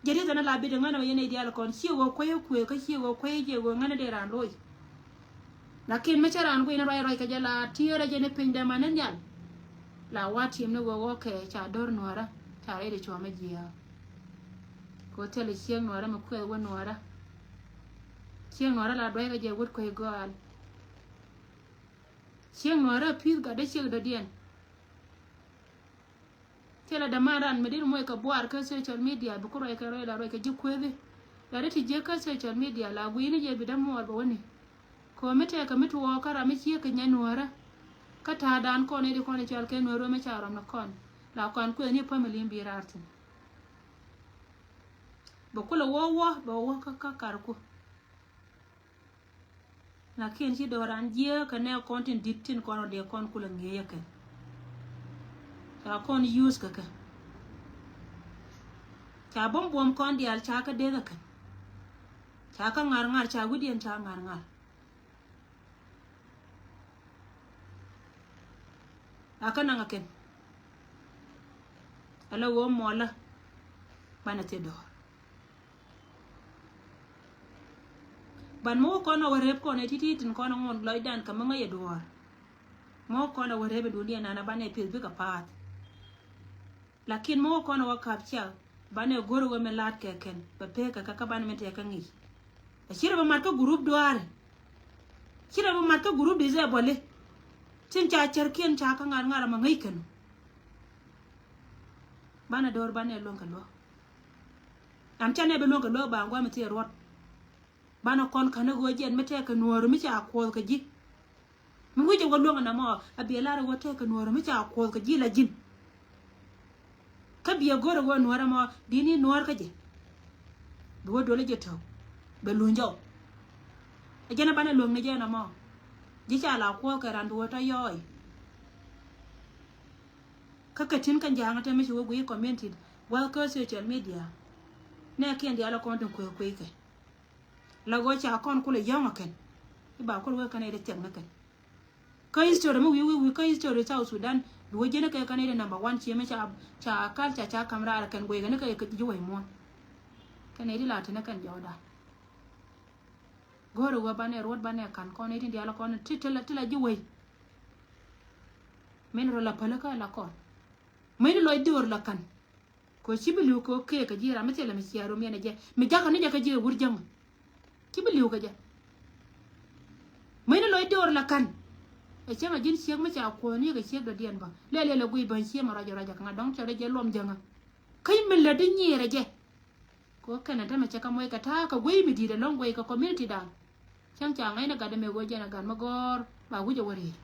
Jɛ rieth ɛn a la bit ŋän ɛ yɛn ɛ diaal kɔn ciɛ ɣöö kuec ɛ kuëë kä ciɛ ɣöö kuec ɛ jiɛ ɣöö ŋän ɛ dee raan loc. Lakin mi cä raan guic ni ruac ruac kɛ jɛ la tiëërä jɛ ni piny dee man ni nhial. La wa tiɛm ni ɣöö ɣöö kɛ ca do̱r nuɔ̱ɔ̱rä ca rɛy di cuɔ̱ɔ̱m ɛ jiääk. Kɛ ɣöö thilɛ ciek nuɔ̱ɔ̱rä mi kuɛth wä nuɔ̱ɔ̱rä. Ciek nuɔ̱ɔ̱rä la duackɛ jɛ wut kuec gɔaal. Ciek nuɔ̱ɔ̱rä pi̱th gat dee ciek dɔ̱diɛn. Thilɛ däman ran mi dit moc kɛ buar kä social media bi ku ruac kɛ ruac la ruac kɛ ji̱ kuethi. La di ti jiäk kä social media la gui̱ni jɛ bi dämuɔɔr bɛ wäni. Kɛ ɣöö mi tɛkɛ mi tuɔɔk kä ram mi ciek kɛ nyɛ nuɔ̱ɔ̱rä. Kä ta̱a̱dan kɔn i̱ di kɔn i̱ cɔal kɛ nuɔ̱ɔ̱rä mi ca rɔm ni kɔn la kɔn kueth ni pamili in bi raar thi̱n. Bɛ kulɛ wä wä bɛ wä kä kä karku. Lakin ci dɔran jiɛ kɛ nɛ kɔn tin dit tin kɔn rɔ dee kɔn kulɛ ŋieyɛ kɛ. Ca kɔn use kɛ kɛ. Ca buɔm buɔm kɔn dial ca kɛ dee kɛ kɛ. Ca kɛ ŋar ŋar ca widiɛn ca ŋar ŋar. A kä naŋ a kɛn. Ala ɣöö mɔlä banɛ thil dɔɔr. Ban mi wä kɔn a wä rep kɔn ɛ ti̱ti̱ tin kɔn a ŋuɔn lɔcdan kɛ mi ŋäc ɛ duɔ̱ɔ̱r. Mi wä kɔn a wä rep ɛ duundiɛn nan a banɛ pieth bikɛ paath. Lakin mi wä kɔn a wä kap ciak banɛ go̱r wä mi la̱t kɛ kɛn bɛ pek kɛ kɛ kä banɛ mi tɛk kä ŋi̱i̱c. Ɛ ci rɛ bä mat kä gurup dua̱a̱rɛ. Ci rɛ bä mat kä gurup disable. Tin ca cärkiɛn ca kä ŋa̱r ŋa̱r a ma ŋäc kɛn. Banɛ do̱r banɛ luäŋ kɛ luäk. An canɛ bi luäŋ kɛ luäk ba ŋuam mi thiee ruɔt. Banɛ kɔn ka̱n a ɣöö jiɛn mi tɛk kɛ nuɔɔri mi ca kuɔth kɛ ji̱. Mi wi̱c a wä luäŋ ɛn ɛmɔ a biɛ lar a wä tɛk kɛ nuɔɔri mi ca kuɔth kɛ ji̱ la ji̱n. Kä biɛ go̱r a wä nuɔɔri ɛmɔ di̱n i̱ nuɔɔr kä jɛ. Bi wä duɔl a jɛ tɔ̱k bɛ luny jɔw. A jɛn a banɛ luäŋ ni jɛ ɛn ɛmɔ. Ji̱ ca la kuɔth kɛ ran bi wä tɔ yɔɔy. Kä kɛ tin kä ja̱a̱ŋ te mi ci wä guiy community wä kä social media. Nɛ kiɛn diaal a kɔn tin kueek kueek kɛ. La ɣöö ca kɔn kulɛ yɔ̱ŋ ɛ kɛn i̱ ba kul wee kɛn ɛ dee thiɛk ni kɛn. Kä history mi wi̱i̱ wi̱i̱ wi̱i̱ kä history South Sudan bi wee jiɛn ɛ kɛ kɛn ɛ dee number one ciɛ mi ca ca culture ca ka̱m raar ɛ kɛn guɛy kɛn ɛ kɛ ji̱ wec muɔ̱ɔ̱n. Kɛn ɛ dee la te ni kɛn jɔɔda. Go̱o̱rɛ wee banɛ ruɔt banɛ ka̱n kɔn ɛ tin diaal kɔn ti ti la ti la ji̱ wec. Min rɔ la päl kä la kɔn. Min lɔc döör la ka̱n. Kɛ ci bi li̱w kɛ kɛ kɛ ji̱ ram mi thilɛ mi cia rom yɛn ɛ jɛ mi jakä ni jɛ kä ji̱ ɛ wur jäŋ. Ci bi li̱w kɛ jɛ. Mäni lɔc döör la ka̱n. Ɛ cäŋ a ji̱n ciek mi ca kuɔ̱ɔ̱n yek ɛ ciek dɔ̱diɛn bä lɛl yɛl ɛ guiy bäny ciek ma ruac ruac a kaŋa dɔ̱ŋ cɔl ɛ jɛ luɔm jäŋä. Käc mi lät di nyiir ɛ jɛ. Kɛ ɣöö kɛn ɛ tämɛ cɛ kä moc kɛ ta̱a̱ kɛ guiy mi di̱i̱t ɛlɔ̱ŋ guiy kɛ community dan. Cäŋ ca ŋäcnɛ gat ɛmɛ ɣöö jɛn ɛ gat mi gɔ̱r ba wi̱c ɛ wä ri̱i̱r.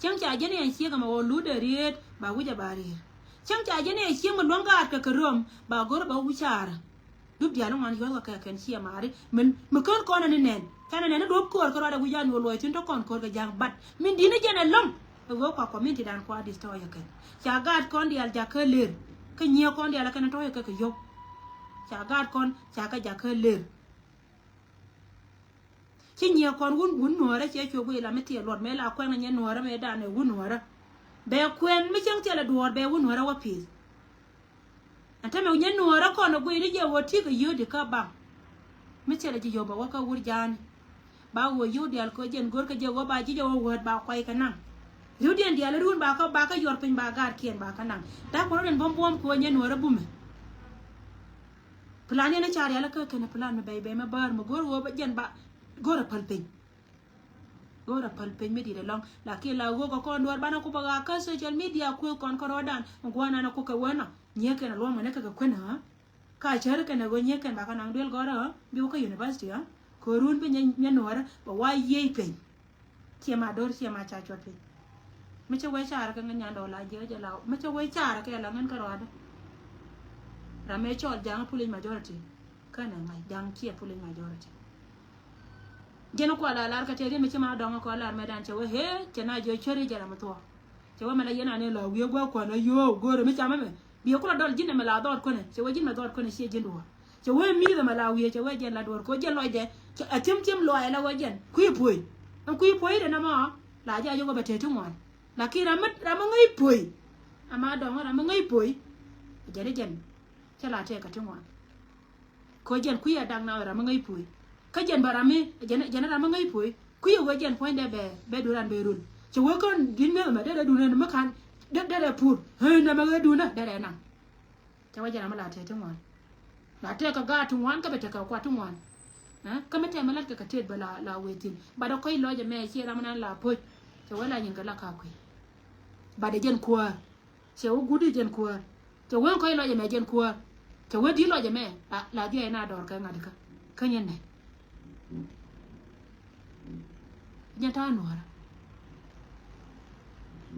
Cäŋ ca jɛn ɛ ciek ɛmɛ ɣöö lutdɛ riet ba wi̱c ɛ ba ri̱i̱r. Cäŋ ca jɛn ɛ ciek mi luäŋ gaat kɛ kɛ röm ba go̱r ba wi̱c caarä. Dup diaal in ŋuan yuɔ̱thkɛ kɛ kɛn ciɛ maari min mi kän kɔn ani nɛn. Canɛ nɛn ni duɔ̱p köör kä ruac ɛ wi̱c an ɣöö luɔc thi̱n tɔ kɔn köör kɛ ja̱a̱ŋ bat min di̱t ni jɛn ɛ lɔ̱ŋ. Ɛ ɣöö kua community dan kua destroy ɛ kɛn ca gaat kɔn diaal jakä lër. Kä nyiee kɔn diaal ɛ kɛn tɔ̱ ɛ kɛ kɛ yio̱w. Ca gaat kɔn ca kɛ jakä lër. Ci nyiee kɔn wun wun nuɔɔrä ciɛ cuɛ guiy la mi thiɛ luɔt mëë la kuɛn nyɛ nuɔɔrä mëë danɛ wun nuɔɔrä. Bɛ kuɛn mi cäŋ thilɛ duɔɔr bɛ wun nuɔɔrä wä pi̱i̱th. Ɛn tämɛ nyɛ nuɔɔrä kɔn ɛ guiy ni jɛ wä ti̱i̱ kɛ yio̱o̱di kä baŋ. Mi thilɛ ji̱ yio̱w bɛ wä kä wur ja̱a̱ni. Ba wä yio̱w diaal kɛ jɛn go̱r kɛ jɛ wä ba ji̱ jɛ wä wääd ba kuay kɛ naŋ. Ri̱wdiɛn diaal run ba kä ba kä yuɔr piny ba gaatkiɛn ba kä naŋ. Da̱k kuɔn rɔ den buɔ̱m buɔ̱m kɛ wä nyɛ nuɔɔrä bumɛ. Plan yɛn a ca rial a kä kɛn a plan mi bɛy bɛy mi bäär mi go̱r ɣöö ba jɛn ba go̱r a päl piny. Go̱r a päl piny mi di̱t ɛlɔ̱ŋ. Lakin la ɣöö kɛ kɔn duɔ̱ɔ̱r banɛ ku bä ɣaa kä social media kuëë kɔn kärɔɔdan. Gua̱a̱r nan a ku kɛ wänɔ nyiee kɛn a luɔ̱ŋ mɛnɛ kɛ kɛ kuän ɣä. Ka cär kɛn a ɣöö nyiee kɛn ba kä naŋ duel gɔ̱rä ɣä bi wä kä university ɣä. Kɛ run bi nyɛ nuɔ̱ɔ̱rä bɛ wa yiey piny. Ciɛ ma do̱r ciɛ ma ca cuɔt piny. Mi cä wee carɛ kɛ ŋän nyandɛ wä la jiɛ jɛ la mi cä wee carɛ kɛ la ŋän kä ruaadä. Ram mëë cɔl ja̱a̱ŋ pulic majority. Känɛ ŋa̱c ja̱a̱ŋ ciɛ pulic majority. Jɛn kual a lar kä tëë ri̱m ci ma dɔŋ kɔ lar mëë dan cɛ wee hee cɛ na jiɔ cueri jɛ ram thuɔ. Cɛ wee mɛ la yɛn a ni la wiee gua̱a̱ kuan a yoo go̱o̱rɛ mi camä mɛ. Biɛ kulɔ dɔl ji̱n ɛmɛ la dhɔɔt kuänɛ cɛ wee ji̱n mɛ dhɔɔt kuäänɛ ciɛ ji̱n duɔ̱ɔ̱r. Cɛ wee mi̱i̱th ɛmɛ la wiee cɛ wee jɛn la duɔ̱ɔ̱r kɛ wee jɛn lɔcdɛ. Cɛ a thi̱em thi̱em luaacɛ la wee jɛn kui̱ puɔ̱i. Ɛn kui̱ puɔ̱i dɛ nɛmɔ la jɛ a yok ɛ bɛ tëë ti ŋuan. Lakin ram mi ram mi ŋäc puɔ̱i. Ama dɔŋ ram mi ŋäc puɔ̱i. Jɛn i̱ jɛn. Cä la tɛɛk kä ti ŋuan. Kɛ jɛn kui̱ a dak na ram mi ŋäc puɔ̱i. Kä jɛn bä ram mi jɛn jɛn ram mi ŋäc puɔ̱i. Kui̱ a wee jɛn puɔ̱nydɛ bɛ bɛ duran bɛ run. Cɛ wee kän di̱t mi mɛ dee dee dun mi kan dee dee pur. Hee nɛ mɛ wee dun dee dee naŋ. Cɛ wee jɛn ram mi la tɛɛk ti ŋuan. La tɛɛk kä gaat ti ŋuan kä bɛ tɛɛk kä kuat ti ŋuan. Kä mi tɛɛk mi lat kɛ kɛ tëët bä la la wee thi̱n. Bat dee kɔc lɔc ɛmɛ ciɛ ram mi nan la poc. Cɛ wee la nyin kɛ la ka kui̱. Bat dee jɛn kuäär. Cɛ wä guut i̱ jɛn kuäär. Cɛ wä kɔc lɔc ɛmɛ jɛn kuäär. Cɛ wä di̱t lɔc ɛmɛ la la dhiac na dɔɔr kɛ ŋa̱t kä kä nyɛ nɛ. Nyɛ ta̱a̱ nuɔ̱ɔ̱rä.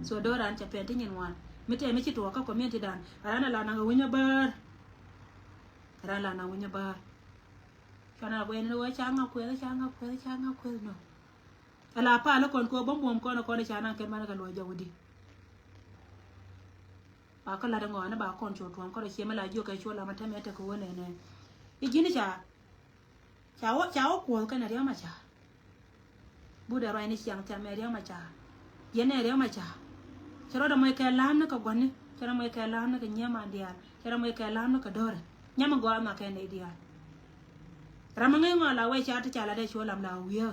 So do̱ran cɛ pɛn ti nyin ŋuan mi tɛm mi ci tuɔɔk kä community dan ran a la naŋ a wi̱ny a bäär. Ran la naŋ wi̱ny a bäär. Cuan a guɛn ni wä ca ŋa kuɛth ca ŋa kuɛth ca ŋa kuɛth nɔ. Ala pal kɔn kɛ wä bä muɔm kɔn kɔn ca naŋ kɛn manɛ kɛ luɔc jɛ wä di. Ba kä lat ŋɔɔni ba kɔn cu tuɔm kɔn cie mi la jiök kɛ cu lam a tɛmɛ tekɛ wä nɛnɛ. I̱ ji̱n i̱ ca ca wä ca wä kuɔth kɛnɛ riɛm a ca. Budɛ ruacni ciaŋ thiam mɛ riɛm a ca. Yɛn ɛ riɛm a ca. Cɛ rɔɔdɛ mɔc kɛ la̱a̱m ni kɛ gua̱ni cɛ rɔ mɔc kɛ la̱a̱m ni kɛ nyiee man diaal cɛ rɔ mɔc kɛ la̱a̱m ni kɛ do̱rɛ. Nyam mi gɔaa ma kɛ nɛy diaal. Ram mi ŋäc ŋɔɔn la wec ca ti ca la dee cu lam la wiee.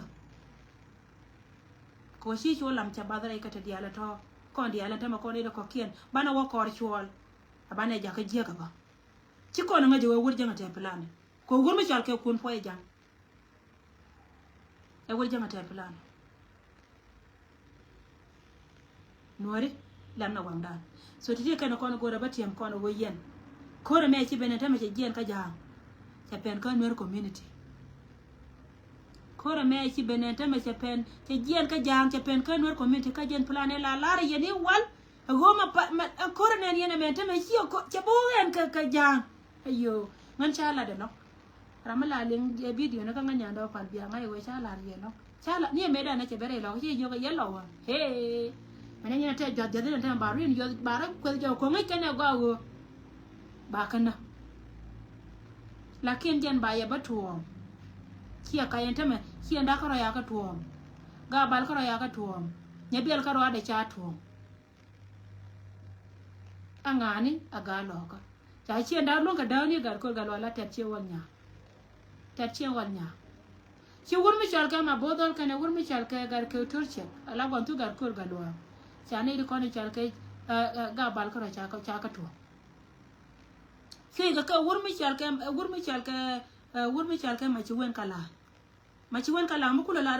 Kɛ wä ci cu lam ca bath rɛy kä ti diaal tɔ̱ kɔn diaal tɛmɛ kɔn i̱ dee kɔ̱kiɛn banɛ wä kɔr cuɔl. A banɛ jakä jiäk a bä. Ci kɔn ŋäc ɛ wee wur jäŋ a tɛɛ plan. Kɛ wur mi cɔal kɛ kun puɔy jaŋ. Ɛ wur jäŋ a tɛɛ plan. Nuɔri lam na waŋdan. So ti ti kɛn kɔn go̱rɛ bä tiɛm kɔn wä yɛn. Ko̱rɛ mɛ ci ben ɛn tämɛ cɛ jiɛn kä ja̱a̱ŋ. Cɛ pɛn kä nuɛr community. Ko̱rɛ mɛ ci ben ɛn tämɛ cɛ pɛn cɛ jiɛn kä ja̱a̱ŋ cɛ pɛn kä nuɛr community kä jiɛn plan ɛ la lar yɛn i̱ wal. A ɣöö ma pa ma a ko̱r nɛn yɛn ɛmɛn te mɛ ci a ko̱r cɛ bi wä ɛn kɛ kɛ ja̱a̱ŋ. Ayo ŋän ca lat ɛnɔ. Ram mi la liŋ ɛ bidio ni kä ŋän nyandɔ pal bia ŋa̱c ɛ wee ca lat yɛ lɔ. Ca lat ni ɛmɛ danɛ cɛ bɛ rɛy lɔ ci yio̱k ɛ yɛ lɔ wä. Hee. Mɛn ɛ nyin ɛ tɛ juath juath in ɛ tɛ mɛ ba ruin juath ba rɛ kueth jɛ ko̱ ŋäc kɛn ɛ gɔaa ɣöö. Ba känä. Lakin jɛn ba yɛ bä tuɔɔm. Ciɛ ka yɛn te mɛ ciɛ dak kärɔ ya kä tuɔɔm. Ga bal kärɔ ya kä tuɔɔm. Nyɛ biɛl kärɔ adɛ ca tuɔɔm. A ŋa̱a̱ni a ga̱a̱ lɔ̱ɔ̱kä. Ca ciɛ da̱a̱ luäŋ kɛ da̱a̱ni gat ko̱r gat luaak la tɛt ciɛ wal nyaa. Tɛt ciɛ wal nyaa. Ci wur mi cɔal kɛ ma bo̱o̱th dhɔl kɛnɛ wur mi cɔal kɛ gat kɛ to̱r ciɛk a la gua̱n thu gat ko̱r gat luaak. Ca ni di kɔn i̱ cɔal kɛ ɛ, ɛ, ga bal kärɔ ca kä, ca kä tuɔ̱ɔ̱m. Cuɛ kɛ kɛ wur mi cɔal kɛ, ɛ, wur mi cɔal kɛ, ɛ, wur mi cɔal kɛ ma ci wen ka la̱a̱. Ma ci wen ka la̱a̱ mi kulɛ la